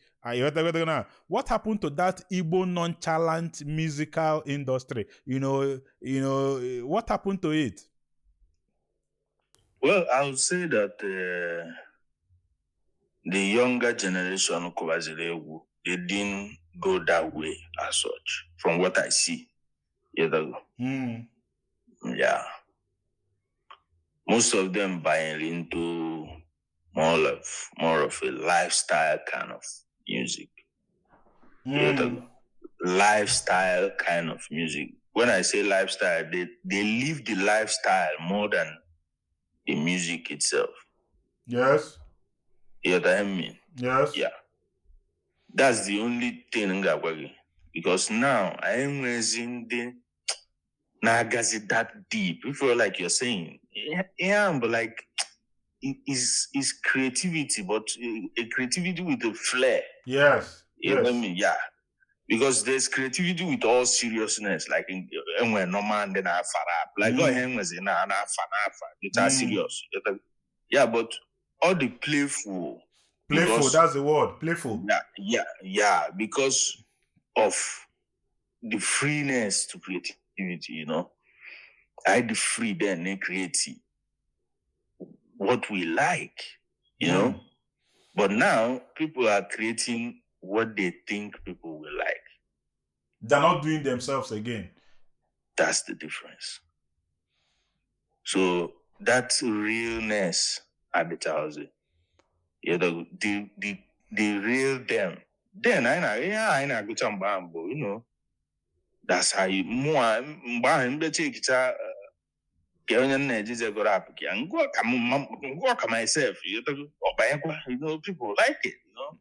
What happened to that Igbo nonchalant musical industry? What happened to it? Well, I would say that the younger generation kụbaziri egwu, they didn't go that way as such, from what I see. You know? Yeah. Most of them buying into more of a lifestyle kind of music. You know? Lifestyle kind of music. When I say lifestyle, they live the lifestyle more than the music itself. You know what I mean? Yes. Yeah. That's the only thing m ga-agwa gị. Because now, I enwezi ndị na-agazi that deep. If you're like you're saying, yeah, but like, it is creativity, but a creativity with a flair. You know what I mean? Yeah. Because there's creativity with all seriousness, like in enwe normal and then rap. Like, go ahead and say na na fa na fa. It's serious. Yeah, but all the playful. Playful, because, that's the word. Playful. Yeah. Because of the freeness to creativity. I the free then they create what we like. But now people are creating what they think people will like. They're not doing themselves again. That's the difference. So that realness at the thousand. Yeah, the real them. Then I know, yeah, I know go mgbe. That's how you mụa mgbe ahụ mgbe ekicha ka onye m na-ejize gụrụ rap ka ya ngụọ ka m ngụọ ka myself, ọ banyekwa, people like it.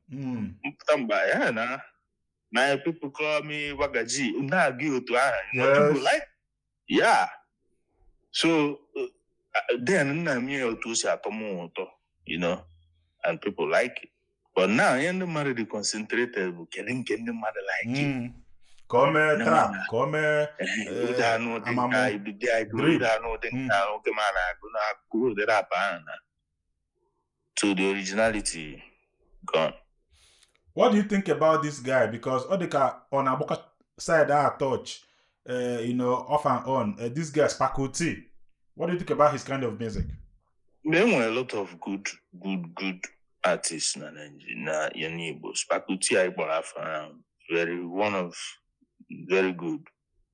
Mpụta mgbe ya na people call me Wagaji na-agụ otu ahụ, people like, yeah. So then nna m ya otu o si atọ m ụtọ, and people like it. But now ihe ndị mmadụ dị concentrated bụ kedu nke ndị mmadụ like. Ka o mee trap, ka o mee ụdị anụ dị amamụ, nka ụdị agụ drip. Ụdị anụ dị nka oge ma na-agụ na-agụ ụdị rap ahụ na to the originality gone. What do you think about this guy? Because ọ dị ka ọ na-agbakọ side a touch, off and on. This guy, Sparkle T. What do you think about his kind of music? There nwere a lot of good, good, good artists na Nigeria, na ya n'Igbo. Spakuti anyị kpọrọ afọ ahụ, very one of very good.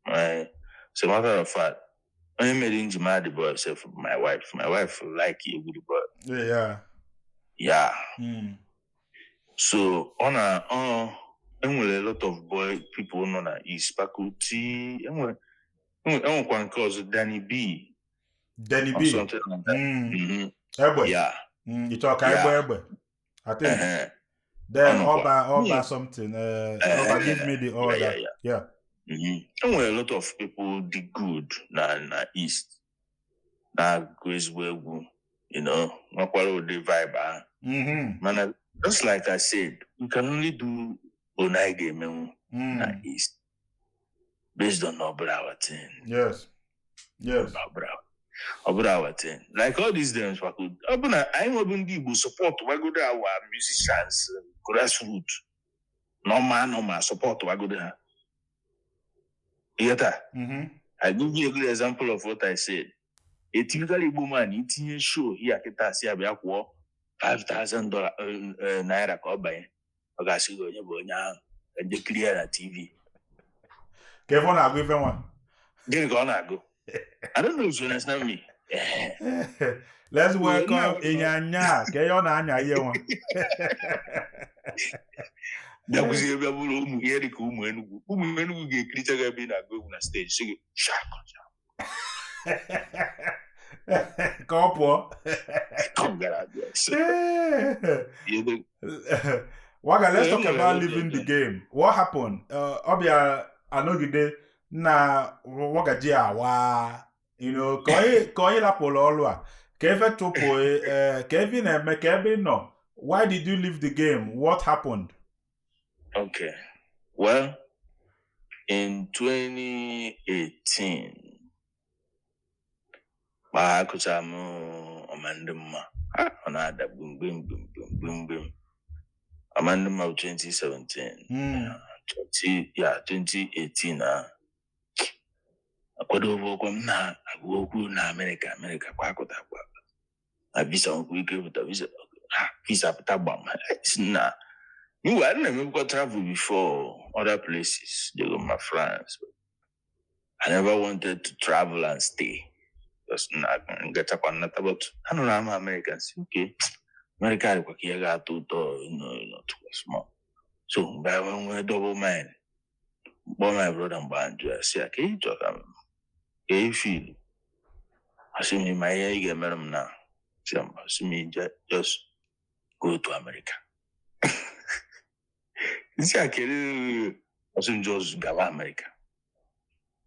As a matter of fact, onye mere njima the boy sef bụ my wife. My wife like egwu the boy. Yeah. So ọ na ọ enwere a lot of boy people nọ na East Spakuti. Enwekwa nke ọzọ, Danny B. Danny or B. something like that. Egbe. Yeah. Ị chọrọ ka egbe egbe, I think. Then Ọnọkwa. Ọba something. Ọba give me the order. Yeah. Enwere a lot of people dị good na East na-agụ ezigbo egwu, nwekwara ụdị vibe ahụ. Mana just like I said, we can only do one anyị ga-emenwu na East based on ọbụla our thing. Ọbụla our thing. Like all these things, ọbụna anyị nwebụ ndị Igbo support wagodo our musicians, grassroots, normal normal support wagodo ha. You get that? Mhm. I give you a good example of what I said. A typical Igbo man itinye show here kịta si abịa kwụọ $5,000 naira ka ọ banye, ọ ga-asị gị onye bụ onye ahụ ka nje kirie ya na TV. Ka ebe ọ na-agụ ife nwa. Gịnị ka ọ na-agụ? I don't know if you understand me. Let's welcome ịnyanya ka ihe ọ na-anya ihe nwa. Bịakwuzie bịa bụrụ ụmụ ihe dị ka ụmụ Enugwu. Ụmụ Enugwu ga-ekiricha gị ebe ị na-agụ egwu na stage sị gị shakọ. Ka ọ pụọ. Gara abịa. So, ihe dị- Waga, let's talk Yeah, about yeah, leaving the yeah. game. What happened? Ọbịa anọgide na wagaji awa. Ka onye lapụrụ ọrụ a, ka efe chụpụ, ka ebe ị na-eme, ka ebe ị nọ. Why did you leave the game? What happened? Okay. Well, in 2018, mgbe akụchara m ọma ndị mma, ha, ọ na-ada gbim gbim gbim gbim gbim gbim. Ọma ndị mma bụ 2017. 20, yeah, 2018 na akwadobokwa m na-agụ okwu na Amerịka. Amerịka kwa akụtakwa na visa nwekwa ike pụta visa, ha visa pụta gbam. Si na meanwhile, I didn't travel before other places. They go my France. I never wanted to travel and stay. Because na ngachakwa nnata, but anụrụ ama America si okay. America dịkwa ka ihe ga-atọ ụtọ too small. So mgbe I nwee double mind, kpọọ my brother mgbe a njụ ya sị ya ka ị chọrọ ka m ka ị feel. Asị m ma ihe ị ga-emere m na sị ya mba, sị m just go to America. Nsị a kedu ọsị m just gawa America.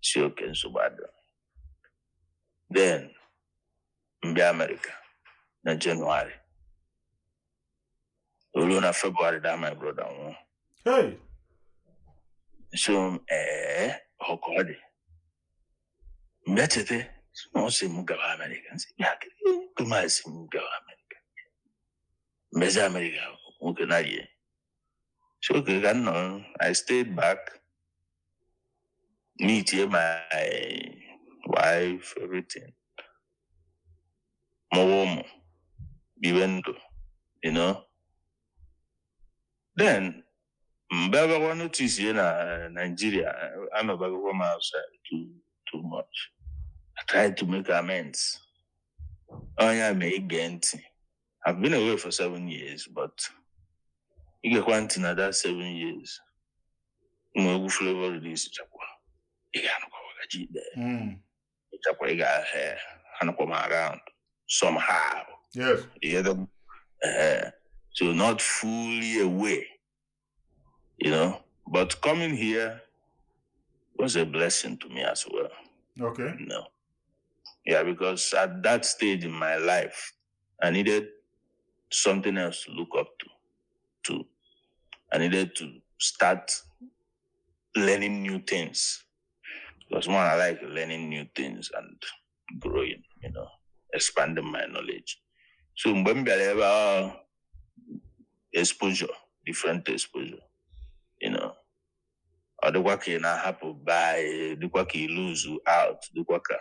Si oke nsogbu adịrọ. Then mbịa America na January. Olu na February that my brother nwụọ. Hey. So ee ọ ka ọ dị. Mgbe cheta sị na ọ sị m gawa America. Nsị ya kedu ihe m sị m gawa America. Mbezi America nwoke na rie. So okay ka m nọ, I stayed back, meet my wife, everything. Mụwa ụmụ, biwe ndụ. Then mgbe abịakwa notice ya na Nigeria, anọbagokwa m outside too too much. I tried to make amends. Onye mee ige ntị. I've been away for 7 years, but igekwa ntị na that 7 years, ụmụ egwu Flavour release chakwa. Ị ga-anụkwa wagaji ikpe. Chakwa ị ga anụkwa m around somehow. You get them? So not fully away. But coming here was a blessing to me as well. No. Yeah, because at that stage in my life, I needed something else to look up to. I needed to start learning new things. Because one, I like learning new things and growing, expanding my knowledge. So mgbe m bịara ebe a, exposure, different exposure. Ọ dịkwa ka ị na-ahapụ be anyị, dịkwa ka ị lose out, dịkwa ka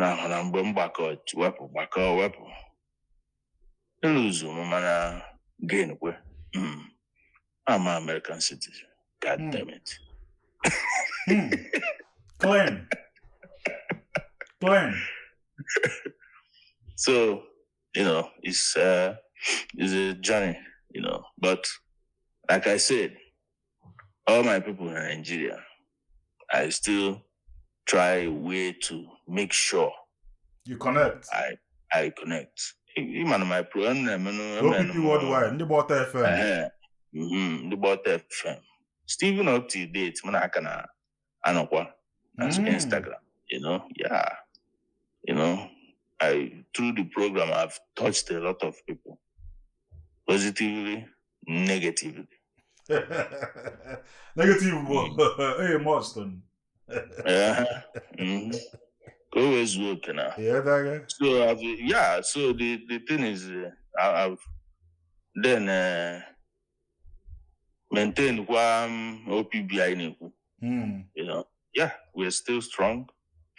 Na mgbe m gbakọ wepụ, gbakọ wepụ, eluzu m, mana gain kwe. I'm an American citizen. God damn it. Clean. Clean. So, it's a journey. But like I said, all my people in Nigeria, I still try a way to make sure you connect. I connect. Even my program, OPP Worldwide, ndị Gbọta FM. Ndị Gbọta FM. Steven up to date, mụ na aka na anọkwa na Instagram. Yeah. I through the program I've touched a lot of people. Positively, negatively. Negative bụ hey must. Yeah. Ka o wee zuo oke na. Yeah, that So I've, yeah, so the thing is, I've then maintained kwa OPB anyị na-ekwu. Yeah, we're still strong,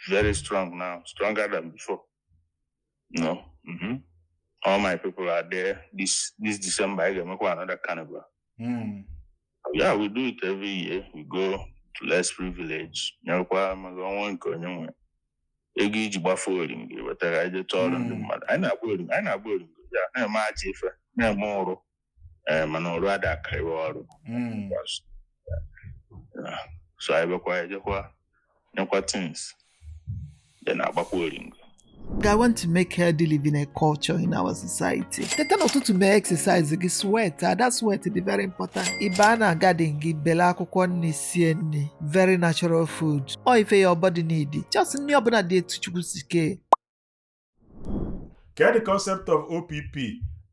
very strong now, stronger than before. No, All my people are there. This December, I ga-emekwa another carnival. Yeah, we do it every year. We go to less privilege. Nyekwa maka ọnwa nke onye nwe. Ego iji gbafe oringo wetara anyị jee chọọ ọrụ ndị mmadụ. Anyị na-agba oringo, anyị na-agba oringo, ya na-eme ajọ ife, na-eme ụrụ. Ee, mana ụrụ ada akarịwa ọrụ. Yeah. So anyị bịakwa ejekwa nyekwa things. Then agbakwa oringo. I want to make healthy living a culture in our society. Teta n'ụtụtụ, mee exercise gị, sweat ada, sweat dị very important. Ị baa na garden gị, bele akwụkwọ nri, sie nri, very natural food. Ọ ife your body need. Just nri ọbụla dị etu Chukwu si kee. Get the concept of OPP.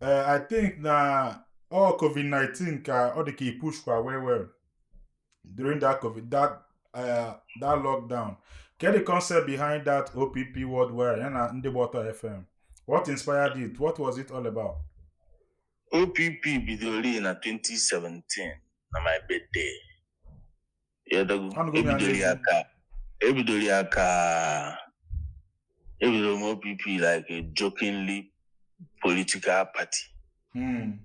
I think na all COVID-19 ka ọ dị ka e push kwa well well during that COVID, that lockdown. Get the concept behind that OPP Worldwide ya na ndị Gbọta FM. What inspired it? What was it all about? OPP bidoro na 2017 na my birthday. Yadagu, Anụgo m ya ebidoro ya n'ezi. ka ebidoro ya ka ebidoro m OPP like a jokingly political party.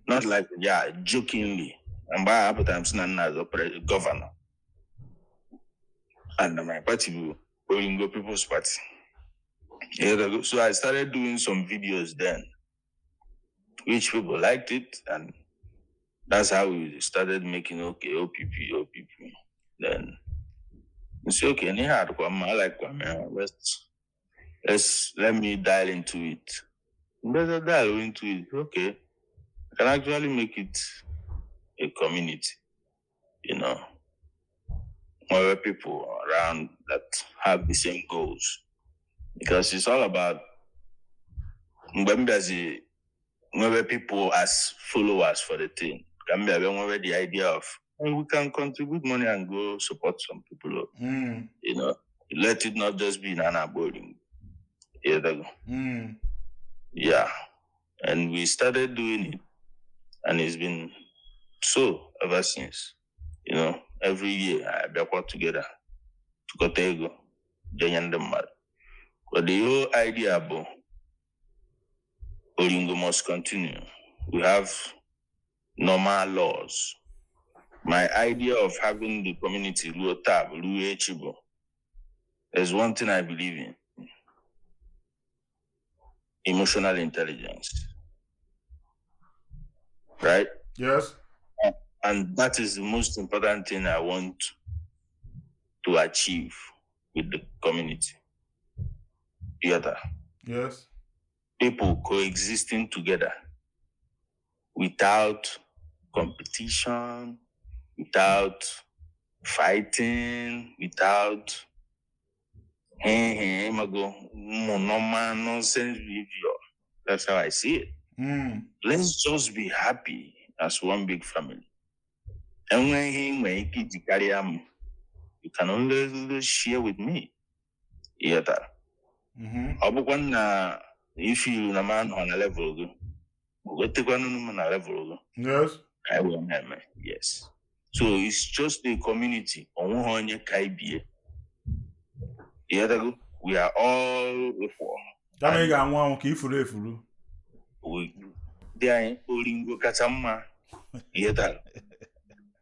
Not like, yeah, jokingly. Mgbe ahụ apụtara m sị na nna azọ governor. And my party bụ Oringo People's Party. Yeah, so I started doing some videos then, which people liked it, and that's how we started making, okay, OPP, OPP. Then you say, okay, any hard I like one, let me dial into it. Better dial into it. Okay. I can actually make it a community, more people around that have the same goals. Because it's all about mgbe m bịazi nwebe people as followers for the thing. Ka m bịa bịa nwebe the idea of, "Hey, we can contribute money and go support some people." Let it not just be na na-agba oringo. Yeah, Yeah. And we started doing it, and it's been so ever since. Every year I bịakwa together tụkọta ego jenye ndị mmadụ. But the whole idea bụ Oringo must continue. We have normal laws. My idea of having the community ruo taa bụ ruo echi bụ, there's one thing I believe in: emotional intelligence. Right? Yes. And that is the most important thing I want to achieve with the community. The other people coexisting together without competition, without fighting, without hey, hey, mago, normal nonsense behavior. That's how I see it. Let's just be happy as one big family. Enwe ihe ị nwere ike iji karịa m, you can only share with me. Ịghọtara? Ọ bụkwa na ifilu na m anọ na level gị, wetekwanụ m na level gị. Ka anyị wee na-eme. Yes. So it's just a community. Onweghị onye ka ibie. Ịghọtago? We are all equal. Kama ị ga-anwụ anwụ ka ifuru efuru. Dị anyị oringo kacha mma ihe tara.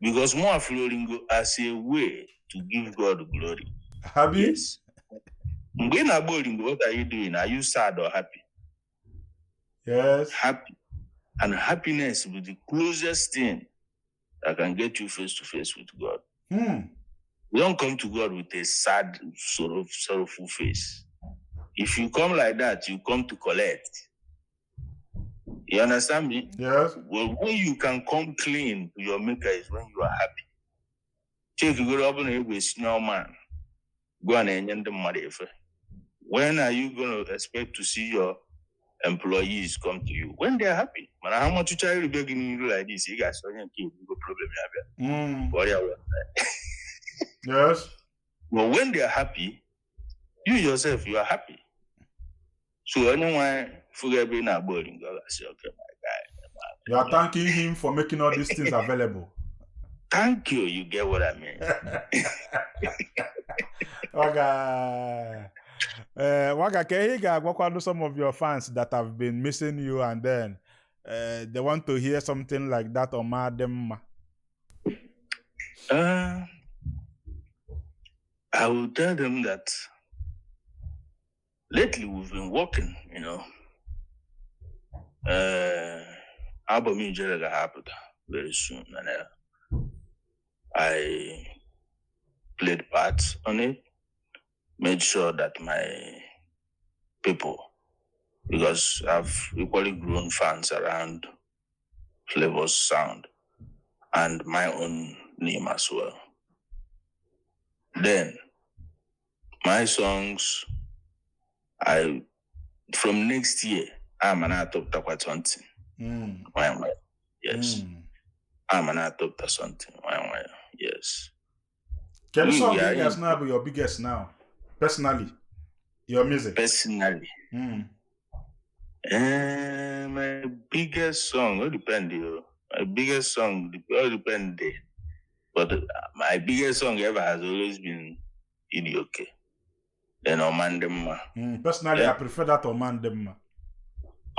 Because mụ afụrụ oringo as a way to give God glory. Habi? Yes. Mgbe ị na-agba oringo, what are you doing? Are you sad or happy? Yes. Happy. And happiness will be the closest thing that can get you face to face with God. You don't come to God with a sad, sorrowful face. If you come like that, you come to collect. You understand me? Yes. Well, when you can come clean to your maker is when you are happy. Take you go up and a senior man. Go and enye ndị mmadụ efe. When are you going to expect to see your employees come to you? When they are happy. Mana how much you try to beg in like this, you guys onye nke ebugo problem ya bịa. Ọrịa wee. Yes. But when they are happy, you yourself, you are happy. So onye nwe fụga ebe ị na-agba oringo, ọ ga-asị, okay, my guy. You are thanking him for making all these things available. Thank you. You get what I mean. Waga. Waga, ka ihe ị ga-agwakwado some of your fans that have been missing you and then they want to hear something like that ọma dị mma. I will tell them that lately we've been working. Album Ijele ga-apụta very soon, and I played parts on it, made sure that my people, because I've equally grown fans around Flavour's sound and my own name as well. Then my songs, I from next year, I'm an atopta something. Yes. I'm an atopta something. Yes. Can you song biggest now be your biggest now? Personally, your music. Personally. My biggest song, all depend. My biggest song, all depend. But my biggest song ever has always been Idioke. Then Omandemma. Personally, yeah. I prefer that Omandemma.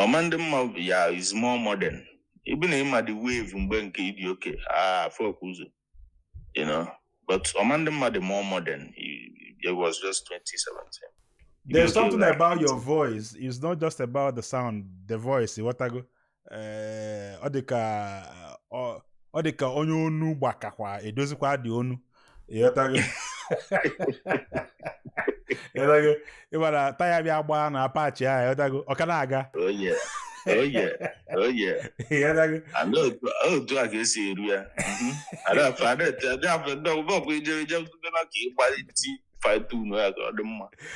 Omandemma, yeah, is more modern. Even in the wave mgbe Idioke, fuck uzo. You know. But Omandemma, the more modern. It was just 2017. There's something about your voice. It's not just about the sound, the voice. What I go, ọ dịka onye onu gbakakwa edozikwa dị onu. Ịghọtago? Ịghọtago? Ịgbara taya bịa gbaa na apachi ahụ, ịghọtago? Ọ ka na-aga. Oh yeah. Oh yeah. Oh yeah. Ịghọtago? Otu a ka esi eru ya.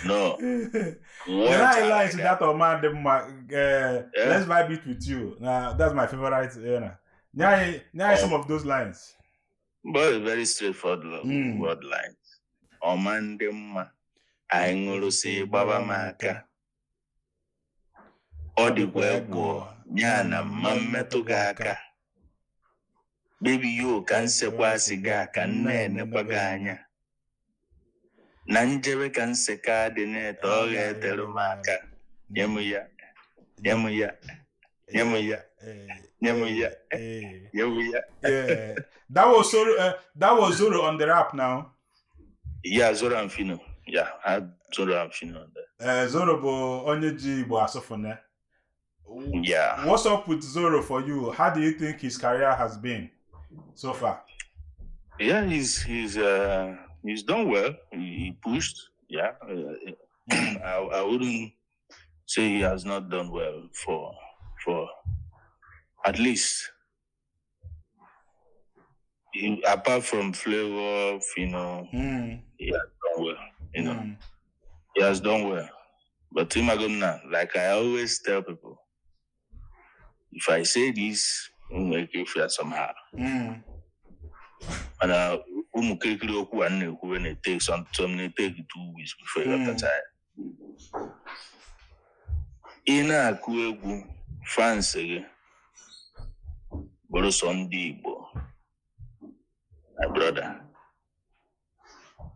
No. I like that Omandemma. Let's vibe it with you. Now that's my favorite. You know. Now some of those lines. But very straightforward word lines. Omandemma, I ṅụrụ sị gbaba m aka. Ọ dịkwa egwu ya na mma mmetụ gị aka. Baby yo ka nsekwa sịga ka nne enekwa gị anya. Na njebe ka nseka dị na-ete ọ ga-etere m aka. Nye m ya, nye m ya, nye m ya, nye m ya, nye m ya. Yeah, that was Zoro on the rap now. Yeah, Zoro and Fino. Yeah, I had Zoro and Fino on there. Zoro bụ onye ji Igbo asụfụne. Yeah. What's up with Zoro for you? How do you think his career has been so far? Yeah, he's done well. He pushed. Yeah, I wouldn't say he has not done well for at least. He, apart from Flavour, Fino, he has done well. You know, he has done well. But Imagonna, like I always tell people, if I say this, we'll make you feel somehow. And when it takes some it take 2 weeks before you get tired. Ị na-akụ egwu fans gị bụrụ sọ ndị Igbo, my brother,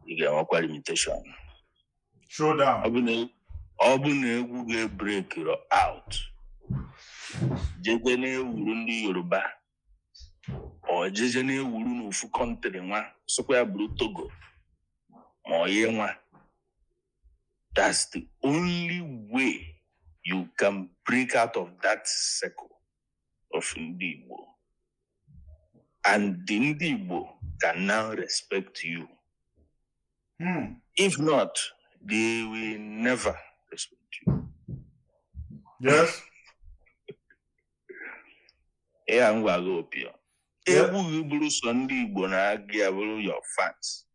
ị ga-enwekwa limitation. Showdown. Ọ bụ na egwu ga-ebreakiro out, jeje na-ewuru ndị Yoruba, ọ jeje na-ewuru n'ofu country nwa, sịkwa ya bụrụ Togo ma ọ ye nwa. That's the only way you can break out of that circle of ndị Igbo, and the ndị Igbo can now respect you. If not, they will never respect you. Ya ngwa gị opio. Egwu gị bụrụ sọ ndị Igbo na-agụ ya, bụrụ your fans.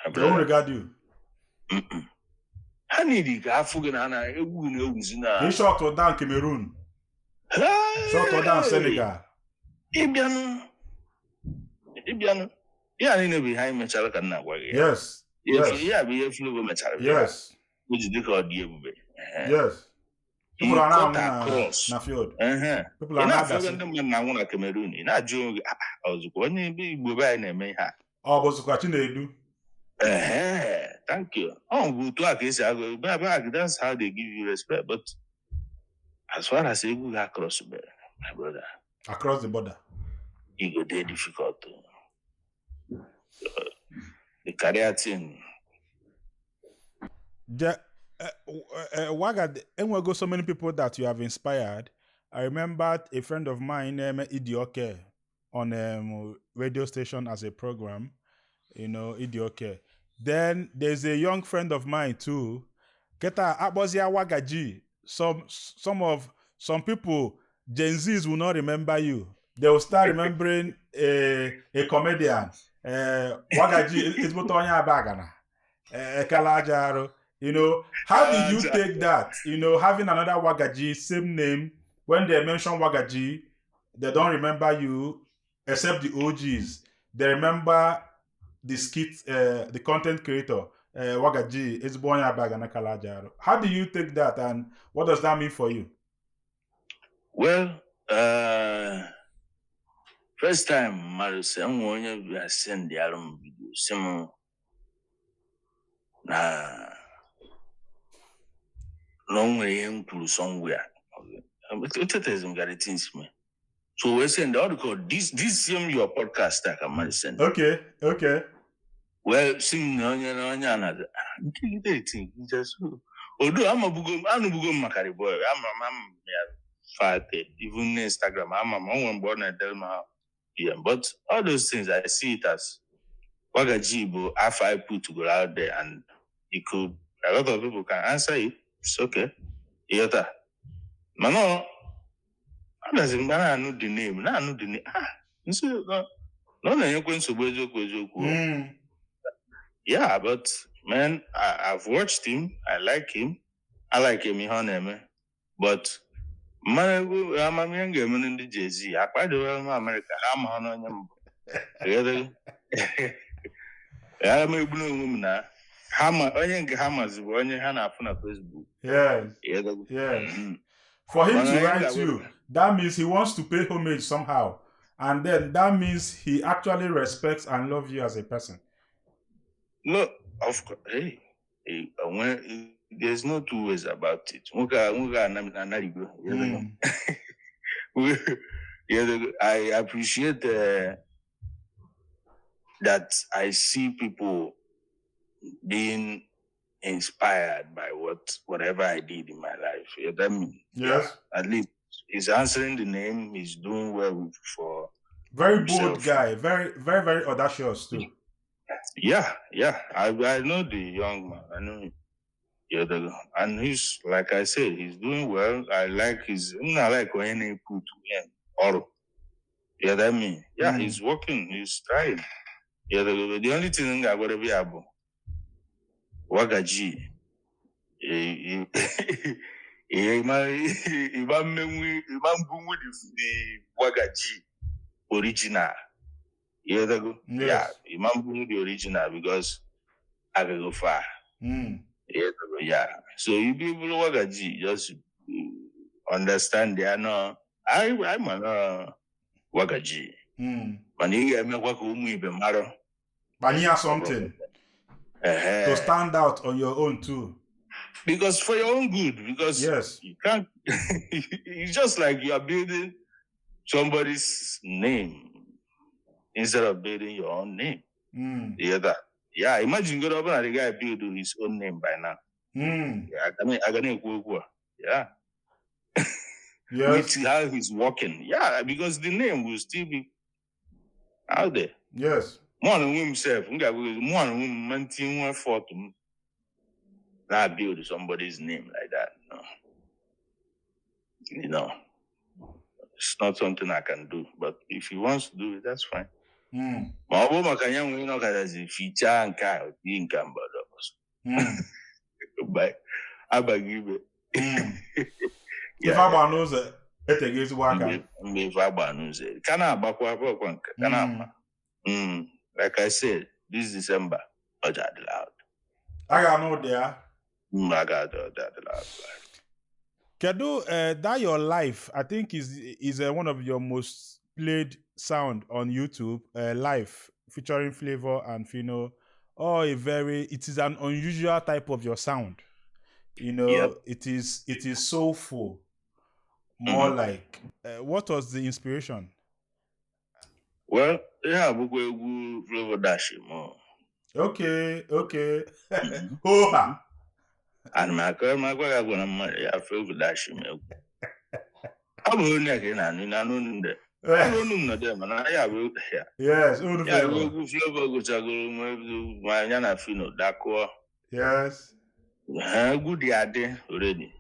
My They won't brother, regard you. Ha niile ka afụ gị na na egwu gị na-ewuzi na He shot down Cameroon. Shot down Senegal. Ịbịanụ, ya niile bụ ihe anyị mechara ka m na-agwa gị ya. Ya bụ ihe Flavour mechara. O ji dịka ọ dị ebube. Ehe. People are now Cut across. na field. Ehe. People Ị are na-afụ ebe na-adasị. ndị mmadụ na-anwụ na Cameroon, ị na-ajụ onwe gị, "Ah, ah, ọzụkwa onye ebe Igbo be anyị na-eme ihe a?" Ọ bụzikwa Chinedu. Ehe, thank you. Ọ bụ otu a ka esi agụ ebe a, that's how they give you respect. But as far as egwu ga cross, my brother, Across the border. E go dey difficult o. The career thing. Waga, enwego so many people that you have inspired. I remember a friend of mine named Idioke on radio station as a program, Idioke. Then there's a young friend of mine too. Keta Akbozia Wagaji. Some people, Gen Zs, will not remember you. They will start remembering a comedian. Wagaji ezigbote onye Abagana. Ekala aja arụ. How did you take that? Having another Wagaji, same name. When they mention Wagaji, they don't remember you, except the OGs. They remember the skit, the content creator, Wagaji, ezigbo onye Abagana kala aja arụ. How do you take that, and what does that mean for you? Well, first time mmadụ sị enwe onye bịa send arụ m video sị m na o nwere ihe m kwuru somewhere. Echetezi m gara things me. So wee send ọ dịka this same your podcast a ka mmadụ send. Well, sị m na onye a na nke gide eti just odo amabugo m, anụbugo m maka the boy, ama m ya fate even na Instagram, ama m o nwere mgbe ọ na-edere m ha PM. But all those things, I see it as Wagaji bụ afọ I put go out there, and it could a lot of people can answer it. It's okay, ịghọta? Mana ọ abịazi mgbe a na-anụ the name, na-anụ the name, ah, nso na ọ na-enyekwe nsogbu, eziokwu eziokwu. Yeah, but man, I've watched him. I like him. I like him ihe ọ na-eme. But mmanụ egwu amamihe m ga-eme ndị Jay-Z akpadowere m Amerịka ha ama ha n'onye mbụ. Ịghọtago? Ya m egbu n'onwe m na ha ma onye nke ha mazi bụ onye ha na-afụ na Facebook. Ịghọtago? Yes. For For him to Mana write you, that means he wants to pay homage somehow. And then that means he actually respects and loves you as a person. No, of course. Hey, hey, when, there's no two ways about it. Nwoke a anarigo. Ịghọtago? Yeah, I appreciate that I see people being inspired by whatever I did in my life. You know what I mean? Yes. At least he's answering the name. He's doing well for Very bold himself. Guy. Very, very, very audacious too. Yeah. I know the young man. I know him. Yeah, and he's, like I said, he's doing well. I like his. I like when he put him or yeah, that mean, yeah, he's working. He's trying. Yeah, the only thing I gotta be able. Wagaji. Ịma mbunwu the Wagaji original. Yeah, Yes. yeah, ịma mbunwu the original because I can go far. Yeah. So you people Wagaji just understand they are no I'm a Wagaji. Mana ị ga-emekwa ka ụmụ ibe mara. Banye ya something. Ehe. To stand out on your own too. Because for your own good, because you can't, it's just like you are building somebody's name instead of building your own name. You hear that? Yeah, imagine go up and the guy build his own name by now. Yeah, I can ekwu a. Yeah. With how he's working. Yeah, because the name will still be out there. Mụ na onwe m sef, m ga-agwa gị, mụ na onwe m ma ntinye effort m na build somebody's name like that. No. It's not something I can do. But if he wants to do it, that's fine. Ma ọ bụrụ maka ya nwere ịnọkọtazi fichaa nke a dị nke a mgbada ọzọ. Abaghị ibe. Ife agba n'ụzọ eteghị ezigbo aka. Mgbe ife agba n'ụzọ ka na-agbakwa agbakwa nke ka na-agba. Like I said, this December, ọja adịla out. A ga-anụ ụdị ya. A ga-adị ọja adịla out. Kedu, that your life, I think is one of your most played sound on YouTube, Life, featuring Flavour and Phyno. Oh, it is an unusual type of your sound. It is soulful, more like. What was the inspiration? Well, yeah, bụkwa egwu Flavour Dash mo. Okay. Ho-ha. Ana m akọ m agwa gị agwa na mmadụ ya Flavour Dash m egwu. Ọ bụ onye a ka ị na-anụ, ị na-anụ olu ndị. Ọ bụ olu m nọ there, mana ya bụ ya. Yes, olu Ya bụ Flavour. egwu Flavour gụchagoro ma ya na Phyno dakụọ. Ha, egwu dị adị already.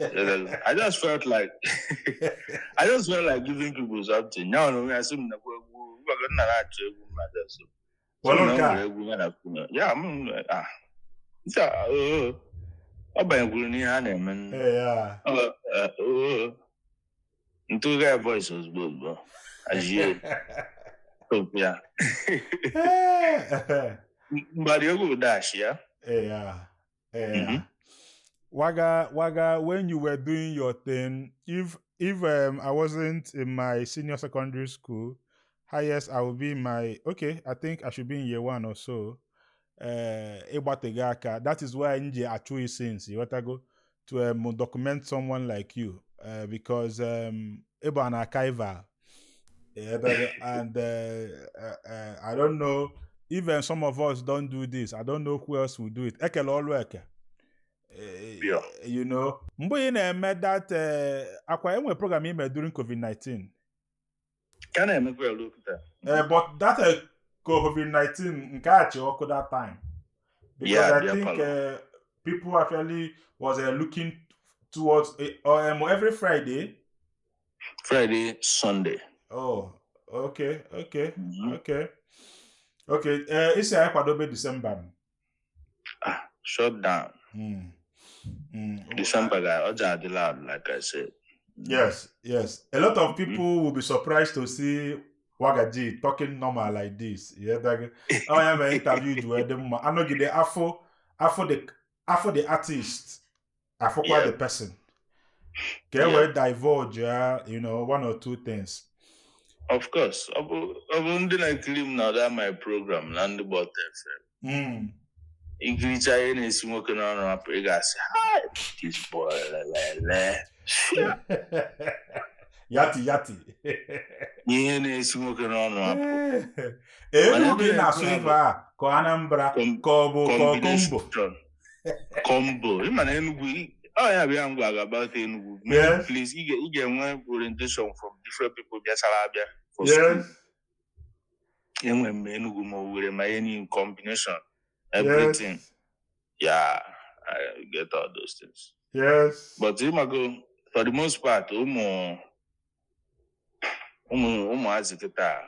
I just felt like giving people something. Now na onwe ya sị m nakwa egwu, maka nna na-achọ egwu mmadụ ọsọ. Wọlụ Sị m na nke a. o nwere egwu ya na Phyno. Ya, m, ah. Nke a, oo. Ọ banyekwuru n'ihe a na-eme. Yeah. Ọ, oo. Ntụgharị voice ozugbo ozugbo. Ajie. Top ya. Mgbari egwu Dash ya. Yeah. Yeah. Waga, Waga, when you were doing your thing, if I wasn't in my senior secondary school, highest I would be in my, okay, I think I should be in year 1 or so. Ịgbatega aka. That is why nje achụ since you go to document someone like you, because ịbụ an archival. Yeah, but, and I don't know, even some of us don't do this. I don't know who else will do it. Ekele ọlụ eke. Mgbe ị na-eme that akwa enwe program ime during COVID-19. Ka na-emekwa ya ruo kịta. But that COVID-19 nke a chị ọkụ that time. Because Yeah, I yeah, think, follow. people actually was looking towards every Friday. Friday, Sunday. Oh, okay, okay, okay. Okay, isi anyị kwadobe December. Shut down. December guy, ọja adịla out, like I said. Yes, yes. A lot of people will be surprised to see Waga G talking normal like this. Yeah, that, oh, yeah, my interview you were them. I know the afro, afro the, afro the artist, afro quite the person. Get where divulge, yeah, you know, one or two things. Of course. Ọ bụ ndị na-ekiri m na ọda my program na ndị Bọta FM. Ikiricha ihe na-esi nwoke n'ọnụ apụ, ị ga-asị, hi, this boy, lelele. Yati, yati. Ihe na-esi nwoke n'ọnụ apụ. Elu gị na-asụ ife a, ka Anambra, ka ọ bụ, ka ọ Kombo. Combination. Kombo. Ị ma na Enugu, ọ ya bụ ya ngwa ga-about Enugu. Many place, ị ga-enwe orientation from different people bịachara abịa for school. Enwe m Enugu ma Owerri ma ihe niile, combination, everything. Yeah, I get all those things. But ịmago, for the most part, ụmụazị kịta,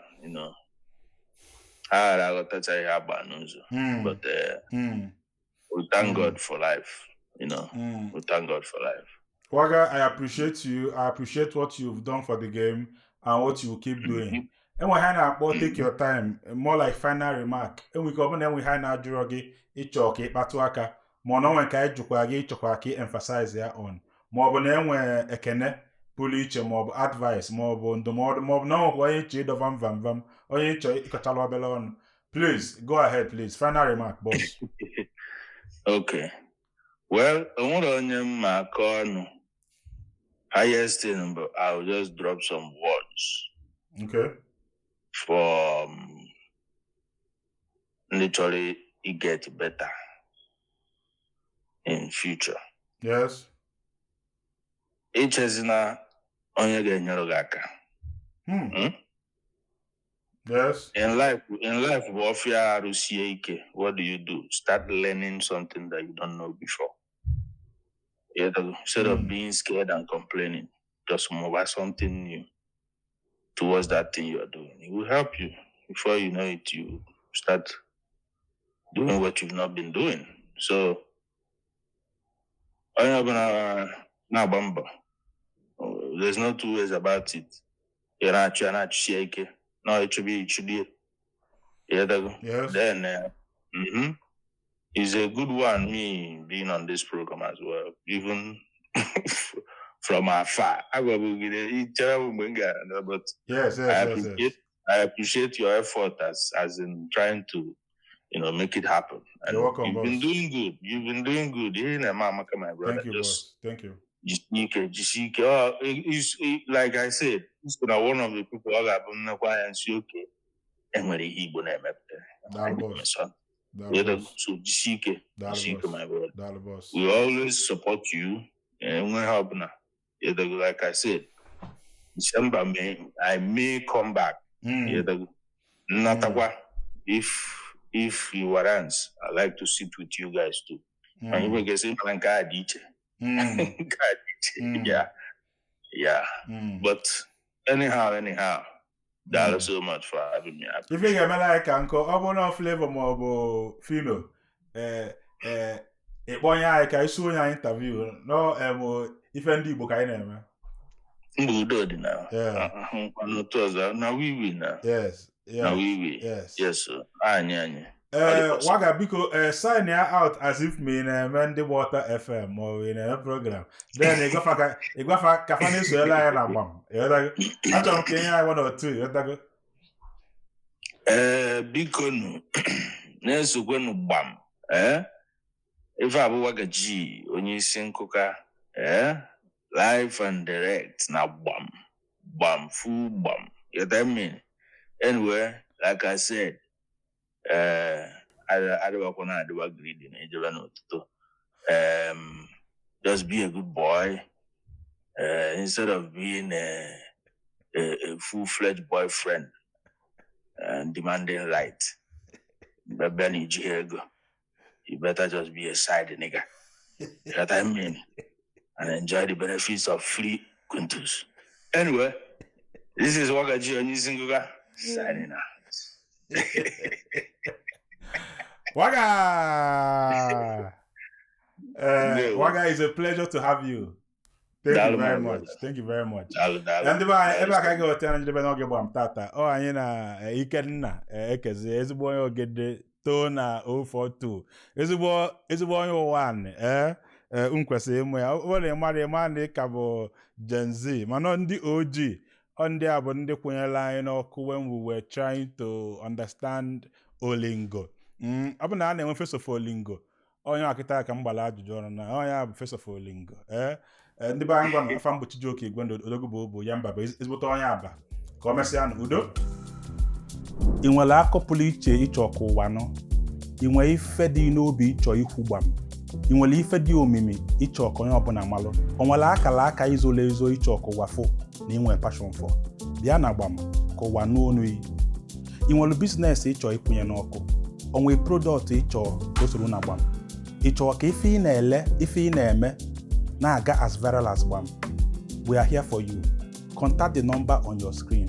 ha ghara aghọtacha ihe agba n'ụzọ. But we thank God for life. We thank God for life. Waga, I appreciate you. I appreciate what you've done for the game and what you keep doing. Enwe ha na-akpọ take your time, more like final remark. Enwe ike ọ bụrụ na enwe ha na-ajụrọ gị ịchọ ka ịkpatụ aka, ma ọ na onwe nke anyị jụkwa gị ịchọkwa ka ị emphasize ya on, ma ọ bụ na enwe ekene pụrụ iche, ma ọ bụ advice, ma ọ bụ ndụmọdụ, ma ọ bụ na ọ nwekwa onye ịchọ ịdọva mvamvam, onye ịchọ ịkọchala obere ọnụ. Please go ahead, please. Final remark, boss. Okay. Well, onwere onye m ma aka ọnụ. Highest thing bụ I'll just drop some words for ndị chọrọ i get better in future. Ichezina onye ga-enyere gị aka. Yes. In life, bụ ọfịa arụsie ike. What do you do? Start learning something that you don't know before. Instead of being scared and complaining, just move out something new towards that thing you are doing. It will help you. Before you know it, you start doing what you've not been doing. So, onye ọbụla na-agba mbọ. There's no two ways about it. Ị na-achụ ya, na-achụsie ike. Na ịchụba ịchụlie. Ịghọtago? Yes. Then, it's a good one, me being on this program as well, even from afar. Agwabugide, ichere m mgbe m gara, no, but I appreciate I appreciate your effort as in trying to make it happen. And You're welcome, you've been boss. doing good. You've been doing good. Ihe na-eme amaka, my brother. Thank you, Just boss. Thank you. Jisie ike, jisie ike. Oh, like I said, so na one of the people ọ ga-abụ nnekwa anya nsi oke enwere ihe Igbo na-emepụta. Daalụ, boss. Daalụ, boss. So jisie ike, Daalụ, jisie ike, boss. my brother. Daalụ, boss. We always support you. Enwe ha ọbụla. Like I said, December may I may come back. Nnatakwa, if you warrants, I like to sit with you guys too. Anyị nwere ike mana nke a dị iche. Nke a dị iche. Yeah. But anyhow, daalụ so much for having me. Ife ị ga-emela anyị ka nkọ, ọ bụrụ na Flavor ma ọ bụ Fino, ee ee, ịkpọnye anyị ka isi onye anyị interview nọ em ife ndị Igbo ka anyị na-eme. Mba, udo dị na n'otu ọzọ na wiwi na na wiwi. Yes, sir. Anyị. Ee, Waga, biko, ee, sign ya out as if ma ị na-eme ndị gba ọtọ FM ma ọ bụ ị na-eme program, then ịgwafa ka fa na-esoyela anyị na Gbam. Ịghọtago? Achọrọ m ka enye anyị one or two, ịghọtago? Ee, biko nụ, na-esokwenu Gbam. Ee, ife abụ Waga G, onye isi nkụka, ee, live and direct na Gbam, Gbam, full Gbam. You get me? Anyway, like I said, ee, adịwakwa na adịwa greedy na ejebe n'ụtụtụ. Just be a good boy, instead of being a full-fledged boyfriend and demanding right. Bebe na iji ego. You better just be a side nigga. You know what I mean? And enjoy the benefits of free quintus. Anyway, this is Waga G Onyisinguga signing out. Waga! Ndewo. Waga, it's a pleasure to have you. Thank you Daalụ, very my much. brother. Thank you very much. Daalụ, daalụ. Na ndị be anyị, ebe a ka anyị ga-eweta na njedebe n'oge Gbam tata. Ọ anyị na Ikenna Ekezi, ezigbo onye Ogede too na 042, ezigbo onye ụwa anị, ee ee, m kwesịrị ịmụ ya. Ọ bụrụ na ị mara, ịma na ị ka bụ Gen Z, mana ndị OG, ọ ndị a bụ ndị kwụnyere anyị n'ọkụ when we were trying to understand olingo. Ọ bụ na a na-enwe face of olingo, onye akịta ka m gbara ajụjụ ọnụ na onye a bụ face of olingo. Ee ee, ndị be anyị, ngwa, afa mgbochi ji oke igwe ndụ odogwu bụ ya mba bụ ezigbote onye Aba. Ka ọ mesịa nụ, udo. Ị nwere akọ pụrụ iche ịchọ ka ụwa nụ? Ị nwere ife dị n'obi ịchọ ikwu Gbam? Ị nwere ife dị omimi ịchọ ka onye ọbụla malụ? O nwere akara aka izolo ezo ịchọ ka ụwa fụ na inwe passion for? Bịa na Gbam ka ụwa nụ onu yi. Ị nwere business ịchọ ịkwụnye n'ọkụ? O nwere product ịchọ ka o soro na Gbam? Ị chọrọ ka ife ị na-ele, ife ị na-eme na-aga as viral as Gbam? We are here for you. Contact the number on your screen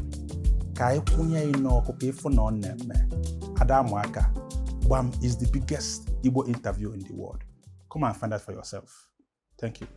ka anyị kwụnye ị n'ọkụ ka ịfụ na ọ na-eme. Ada amụ aka. Gbam is the biggest Igbo interview in the world. Come and find out for yourself. Thank you.